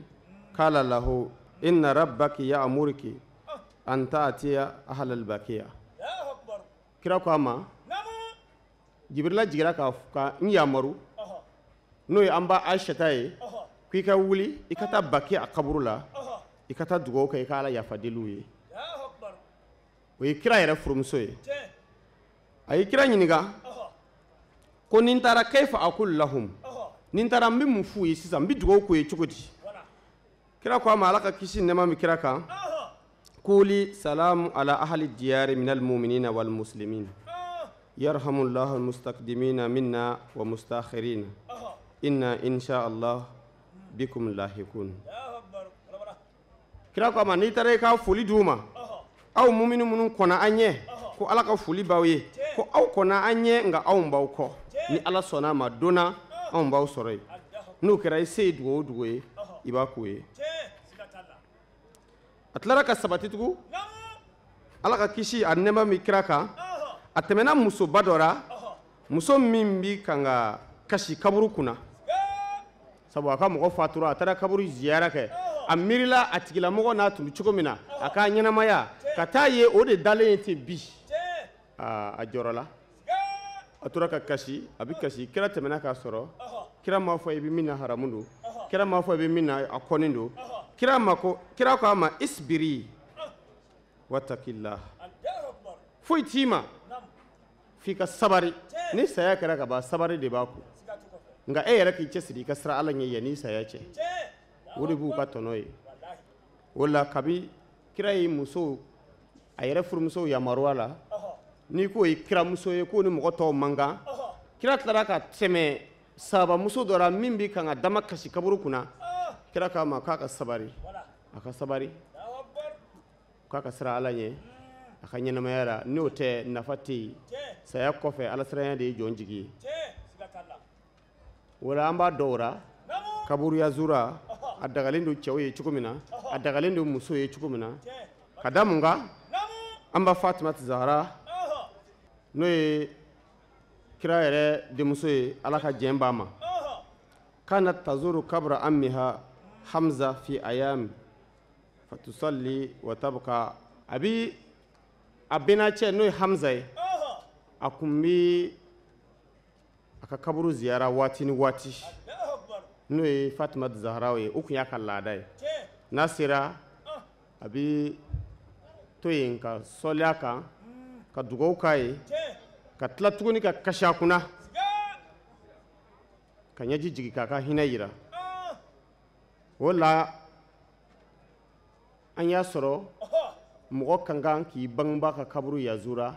qala lahu inna rabbaki ya'muruki an ta'tiya ahlal baqiya. Kira ko a ma, Jibrila jigira ka n yamaru n'o ye an ba Ayisata ye k'i ka wuli i ka taa Baki a kaburu la, i ka taa dugawu kɛ i ka Ala yafa deli ye. O ye kira yɛrɛ furumuso ye. A ye kira ɲininka ko ni n taara kayfa aqulu lahum, ni n taara n bɛ mun f'u ye sisan, n bɛ dugawu k'u ye cogo di? Kira ko a ma, Ala ka kisi nɛɛma bɛ kira kan, kuli salamu ala ahli diyari minal muminina wal muslimin yarhamullahu almustaqdimina minna wa mustakhirina inna insha Allah bikum lahikun. Kira ko a ma n'i taara i ka foli d'u ma, aw mumini minnu kɔnna an ɲɛ, ko Ala ka foli b'aw ye, ko aw kɔnna an ɲɛ nka anw b'aw kɔ, ni Ala sɔnna a ma don na anw b'aw sɔrɔ yen. N'o kɛra i se ye dugu o dugu ye i b'a k'u ye. A tilara ka sabati tugun, Ala ka kisi a nɛɛma min kira kan, a tɛmɛna musoba dɔ la, muso min bi kan ka kasi kaburu kunna, sabu a ka mɔgɔ fatura, a taara kaburu ziyara kɛ, a miirila a tigilamɔgɔ n'a tun bɛ cogo min na a ka ɲɛnamaya ka taa ye o de dalen ye ten bi. A jɔrɔla, a tora ka kasi, a bɛ kasi. Kira tɛmɛna k'a sɔrɔ, kira m'a fɔ i bɛ min na haramu don, kira m'a fɔ i bɛ min na a kɔni don. Kira ma ko, kira ko a ma isbiri watakillah, foyi t'i ma f'i ka sabari. Ni saya kɛra ka ban, sabari de b'a kun, nka e yɛrɛ k'i cɛsiri i ka siran Ala ɲɛ yanni saya cɛ, o de b'u ka tɔnɔ ye. O la kabi kira ye musow, a yɛrɛ furumusow yamaruya la, n'i k'o ye kiramuso ye k'o ni mɔgɔ tɔw man kan, kira tilara ka tɛmɛ sahabamuso dɔ la min bɛ kan ka dama kasi kaburu kunna, kira k'a ma k'a ka sabari, a ka sabari, k'a ka siran Ala ɲɛ a ka ɲɛnamaya la, n'o tɛ nafa tɛ yen. Saya kɔfɛ Ala siranya de ye jɔn jigi ye. O la an b'a dɔn o la kaburuya zura a dagalen don cɛw ye cogo min na, a dagalen don musow ye cogo min na, ka da mun kan, an ba Fatumata Zahara n'o ye kira yɛrɛ denmuso ye, Ala ka jɛn b'a ma, kana tazuru kabra ammiha Hamza fi ayam fatusalli wa tabqa. A bi a bɛnacɛ n'o ye Hamza ye, a kun bi a ka kaburu ziyara waati ni waati, n'o ye Fatumata Zahara ye, o kun y'a ka laada ye. N'a sera a bi to yen ka sɔli a kan, ka dugawu k'a ye, ka tila tuguni ka kasi a kunna, ka ɲɛji jigin k'a ka hinɛ yira. O la an y'a sɔrɔ mɔgɔ ka kan k'i bangebaa ka kaburu yazura,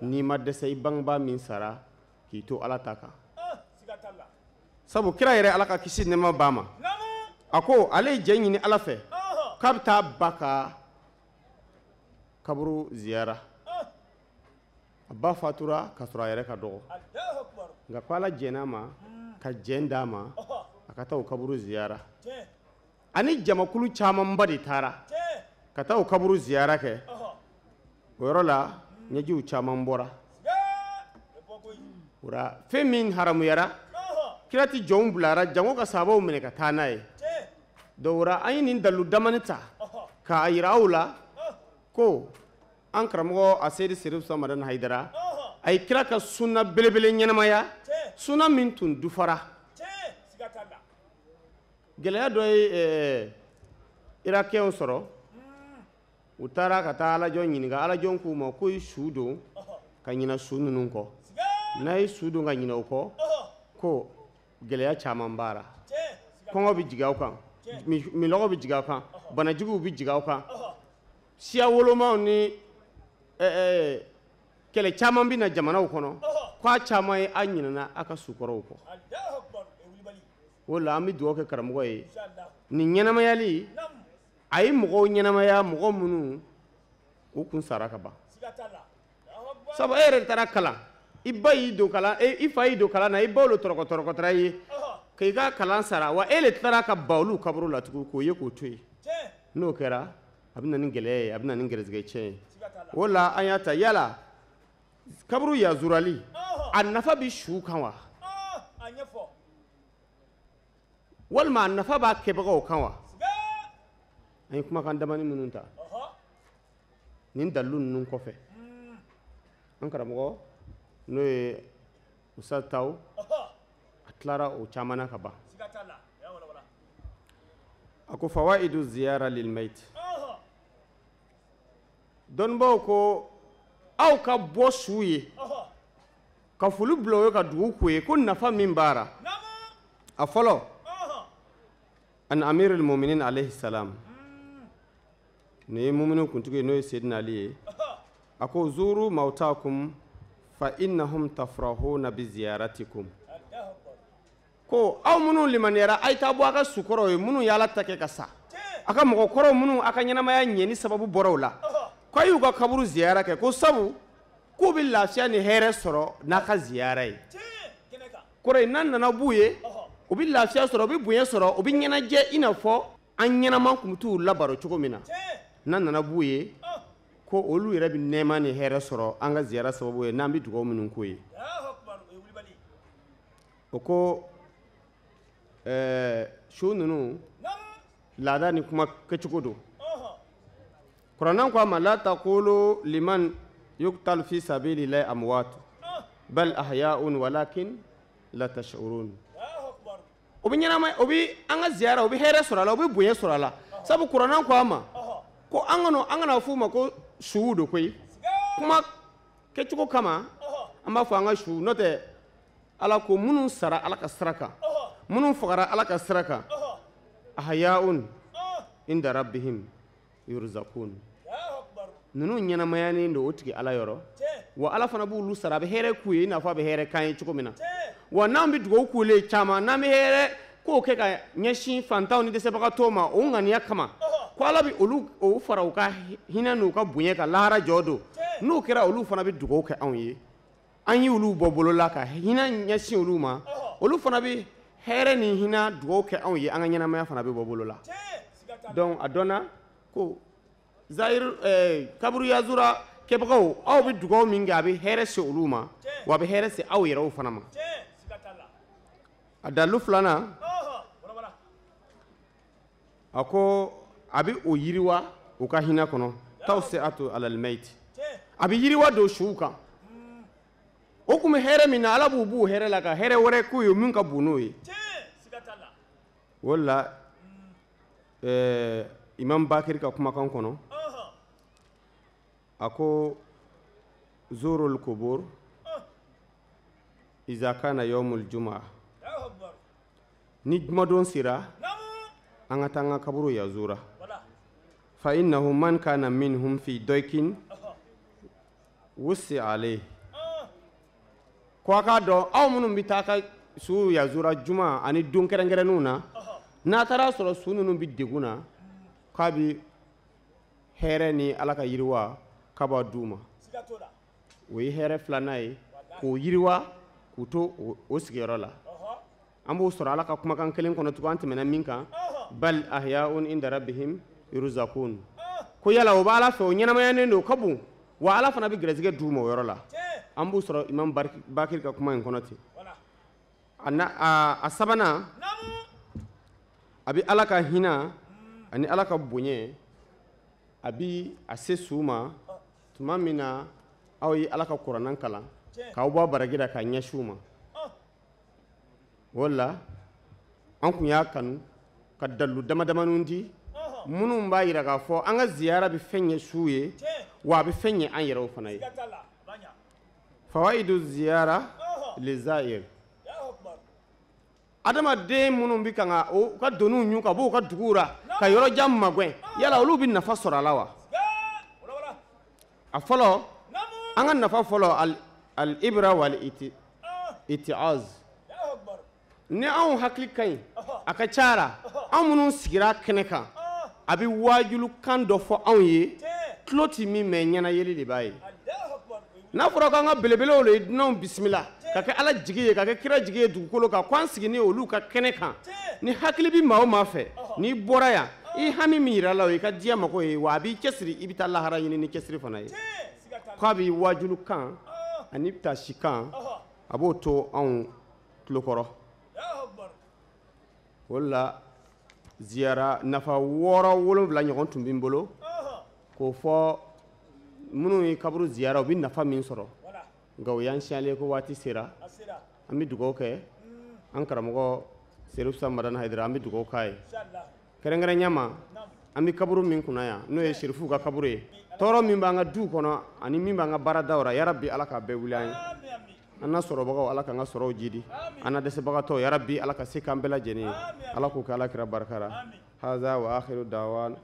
n'i ma dɛsɛ i bangebaa min sara k'i to Ala ta kan. Sabu kira yɛrɛ Ala ka kisi nɛɛma b'a ma, a ko ale ye jɛ ɲini Ala fɛ k'a bɛ taa ba ka kaburu ziyara. A ba fatura ka sɔrɔ a yɛrɛ ka dɔgɔ, nka ko Ala jɛn'a ma ka jɛn d'a ma a ka taa o kaburu ziyara. Ani jamakulu camanba de taara ka taa o kaburu ziyara kɛ. O yɔrɔ la ɲɛjiw caman bɔra. O la fɛn min haramuyara, kira ti jɔnw bilara jango ka sahabaw minɛ ka taa n'a ye. Donc o la an ye nin dalilu damani ta k'a yira aw la ko an karamɔgɔ a Seyidi Serifu Usumani Madani Hayidara a ye kira ka sunna belebele ɲɛnamaya, sunna min tun dufara. Gɛlɛya dɔ ye irakiyɛnw sɔrɔ. U taara ka taa alajɔn ɲininka. Alajɔn k'u ma ko i su don ka ɲina su ninnu kɔ. N'a ye su don ka ɲina o kɔ, ko gɛlɛya caman b'a la. Kɔngɔ bɛ jigin aw kan, minɔgɔ bɛ jigin aw kan, banajuguw bɛ jigin aw kan, siya wolomaw ni kɛlɛ caman bɛ na jamanaw kɔnɔ, k'a caman ye a ɲinɛna a ka sukɔrɔw kɔ. O la an bɛ dugawu kɛ karamɔgɔ ye nin ɲɛnamayali a ye mɔgɔw ɲɛnamaya, mɔgɔ minnu u kun sara ka ban. Sabu e yɛrɛ taara kalan, i ba y'i don kalan, i fa y'i don kalan na, i baw le tɔrɔkɔ tɔrɔkɔtara i ye k'i ka kalan sara, wa e le taara ka ban olu kaburu la tugun k'o ye k'o to yen. N'o kɛra a bɛ na ni gɛlɛya ye, a bɛ na ni gɛrɛsɛgɛ tiɲɛ ye. O la an y'a ta yala kaburu yazurali a nafa bɛ su kan wa, walima a nafa b'a kɛbagaw kan wa? An ye kumakan damani minnu ta nin dalilu ninnu kɔfɛ, an karamɔgɔ n'o ye Ustaz Taw, a tilara o caman na ka ban. A ko fawaidu ziyara lil mayit. Dɔnnibaw ko aw ka bɔ su ye ka foli bila o ye ka dugu k'o ye, ko nafa min b'a la. A fɔlɔ, an amirul muminin alayhi salam, nin ye muminu kuntigi ye n'o ye Seydina Ali ye, a ko zuru mawtakum fa innahum tafrahuna bi ziyaratikum. Ko aw minnu limaniyara, a ye taa bɔ a ka sukɔrɔw ye minnu ye Ala ta kɛ ka sa, a ka mɔgɔkɔrɔw minnu a ka ɲɛnamaya ɲɛni sababu bɔra o la, k'a y'u ka kaburu ziyara kɛ, ko sabu k'u bɛ lafiya ni hɛrɛ sɔrɔ n'a ka ziyara ye. Kɔrɔ ye n'a nana b'u ye, u bɛ lafiya sɔrɔ, u bɛ bonya sɔrɔ, u bɛ ɲɛnajɛ i n'a fɔ an ɲɛnama tun bɛ t'u labaro cogo min na. N'a nana b'u ye, ko olu yɛrɛ bɛ nɛɛma ni hɛrɛ sɔrɔ an ka ziyara sababu ye n'an bɛ dugawu minnu k'u ye. O ko su ninnu laada ni kuma kɛcogo don. Kuranɛ ko a ma la taqulu liman yuqtal fi sabilillahi amwat bal ahya'un walakin la tash'urun. O bɛ ɲɛnama, o bɛ an ka ziyara, o bɛ hɛrɛ sɔrɔ a la, o bɛ bonya sɔrɔ a la. Sabu kuranɛ ko a ma ko an kana f'u ma ko suw don koyi. Kuma kɛcogo kama an b'a fɔ an ka su, n'o tɛ Ala ko minnu sara Ala ka sira kan, minnu fagara Ala ka sira kan, ahya'un inda rabbihim yurzaqun. Ninnu ɲɛnamayanen don o tigi Ala yɔrɔ, wa Ala fana b'olu sara, a bɛ hɛrɛ k'u ye i n'a fɔ a bɛ hɛrɛ k'an ye cogo min na. Wa n'an bɛ dugawu k'u ye caman, n'an bɛ hɛrɛ k'o kɛ ka ɲɛsin fantanw ni dɛsɛbagatɔw ma o ŋaniya kama, ko Ala bɛ olu o fara u ka hinɛ n'u ka bonya kan lahara jɔ don. N'o kɛra olu fana bɛ dugawu kɛ anw ye, an y'olu bɔ bolo la ka hinɛ ɲɛsin olu ma, olu fana bɛ hɛrɛ ni hinɛ dugawu kɛ anw ye, an ka ɲɛnamaya fana bɛ bɔ bolo la. Donc a dɔnna ko zahir kaburu yazura kɛbagaw, aw bɛ dugawu min kɛ a bɛ hɛrɛ se olu ma, wa a bɛ hɛrɛ se aw yɛrɛw fana ma. A dalilu filanan, a ko a bɛ o yiriwa u ka hinɛ kɔnɔ, tawsi'atu alal mayit, a bɛ yiriwa don suw kan. O kun bɛ hɛrɛ min na, Ala b'u b'u hɛrɛ la ka hɛrɛ wɛrɛ k'u ye min ka bon n'o ye. O la Imam Bakiri ka kumakan kɔnɔ, a ko zurul kubur iza kana yawmul jumaa. Ni jumadon sera, an ka taa an ka kaburu yazura. Fa innahu man kana minhum fi daykin wusi alayhi. Ko a k'a dɔn aw minnu bɛ taa ka su yazura juma ani don kɛrɛnkɛrɛnnenw na, n'a taara sɔrɔ su ninnu bɛ degun na, k'a bɛ hɛrɛ ni Ala ka yiriwa k'a b'a d'u ma. O ye hɛrɛ filanan ye, k'o yiriwa k'u to o sigiyɔrɔ la. An b'o sɔrɔ Ala ka kumakan kelen kɔnɔ tugun an tɛmɛna min kan, bal ahya'un inda rabbihim yurzaqun. Ko yala o b'Ala fɛ, o ɲɛnamayanen don, o ka bon, wa Ala fana bɛ gɛrɛsɛgɛ d'u ma o yɔrɔ la. An b'o sɔrɔ Imam Bakiri ka kuma in kɔnɔ ten. A sabanan, a bɛ Ala ka hinɛ ani Ala ka bonya, a bɛ a se su ma tuma min na aw ye Ala ka kuranɛ kalan k'aw bɔ baraji la k'a ɲɛsin u ma. O la an kun y'a kanu Ka dalu dama damaninw di minnu b'a jira k'a fɔ an ka ziyara bɛ fɛn ɲɛ su ye, wa a bɛ fɛn ɲɛ an yɛrɛw fana ye. Fawaidu ziyara lizair. Adamaden minnu bɛ kan ka u ka doniw ɲu ka bɔ u ka duguw ra ka yɔrɔ jan magɛn, yala olu bɛ nafa sɔrɔ a la wa? A fɔlɔ, an ka nafa fɔlɔ, al ibra wal itiaz. Ni anw hakili ka ɲi, a ka ca la anw minnu sigira kɛnɛ kan, a bɛ waajulukan dɔ fɔ anw ye, tulo ti min mɛn, ɲɛna yeli de b'a ye. N'a fɔra k'an ka belebelew le ye dunanw bisimila ka kɛ Ala jigi ye, ka kɛ kira jigi ye dugukolo kan, k'an sigi ni olu ka kɛnɛ kan, ni hakili bɛ maa o maa fɛ, n'i bɔra yan, i hami min yira la, o y'i ka diɲɛ mako ye, wa a b'i cɛsiri, i bɛ taa lahara ɲini ni cɛsiri fana ye. K'a b'i waajulukan ani tasikan, a b'o to anw tulo kɔrɔ. O la ziyara nafa 6 7 ɲɔgɔn tun bɛ n bolo k'o fɔ minnu ye kaburu ziyara, u bɛ nafa min sɔrɔ, nka o y'an siyalen ko waati sera. An bɛ dugawu kɛ an karamɔgɔ Serifu Madani Hayidara, an bɛ dugawu k'a ye kɛrɛnkɛrɛnya ma. An bɛ kaburu min kunna yan, n'o ye Serifuw ka kaburu ye, tɔɔrɔ min b'an ka duw kɔnɔ ani min b'an ka baaradaw la, yarabi Ala k'a bɛɛ wuli an ye. An na sɔrɔbagaw, Ala k'an ka sɔrɔw jidi, an na dɛsɛbagatɔw, yarabi Ala ka se k'an bɛɛ lajɛlen ye, Ala k'o kɛ Ala kira barika la. Haza wa akhiru dawan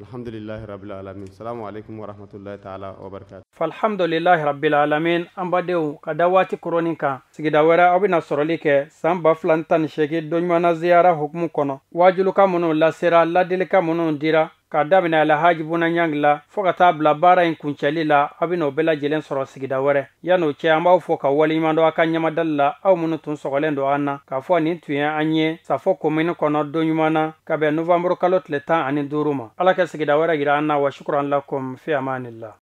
alhamdulillahi rabbil alamin. Salamu alaikum wa rahmatullahi ta'ala wa barakatuh. Falhamdulillahi rabbil alamin. An badenw, ka da waati koronin kan, sigida wɛrɛ aw bɛna sɔrɔli kɛ san 2018 don ɲuman ziyara hukumu kɔnɔ. Waajulukan minnu lasera, ladilikan minnu dira, k'a daminɛ Alhaji Buna Ɲangi la fo ka taa bila baara in kuncɛli la, a bɛna o bɛɛ lajɛlen sɔrɔ sigida wɛrɛ. Yan'o cɛ, an b'aw fo ka waleɲuman dɔn aw ka ɲɛmadali la, aw minnu tun sɔgɔlen don an na k'a fɔ nin tun ye an ye Safo komini kɔnɔ don ɲuman na ka bɛn novanburu kalo tile 15 ma. Ala ka sigida wɛrɛ yira an na. Wa shukran lakum fi amanillah.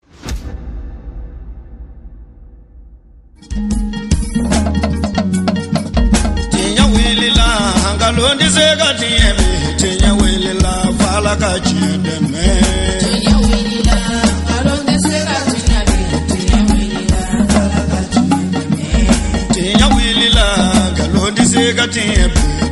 Tiɲɛ wulila, nkalon tɛ se ka tiɲɛ bi. Tiɲɛ wulila, f'Ala ka tiɲɛ dɛmɛ. Tiɲɛ wulila, nkalon tɛ se ka tiɲɛ bi. Tiɲɛ wulila, f'Ala ka tiɲɛ dɛmɛ. Tiɲɛ wulila, nkalon tɛ se ka tiɲɛ bi.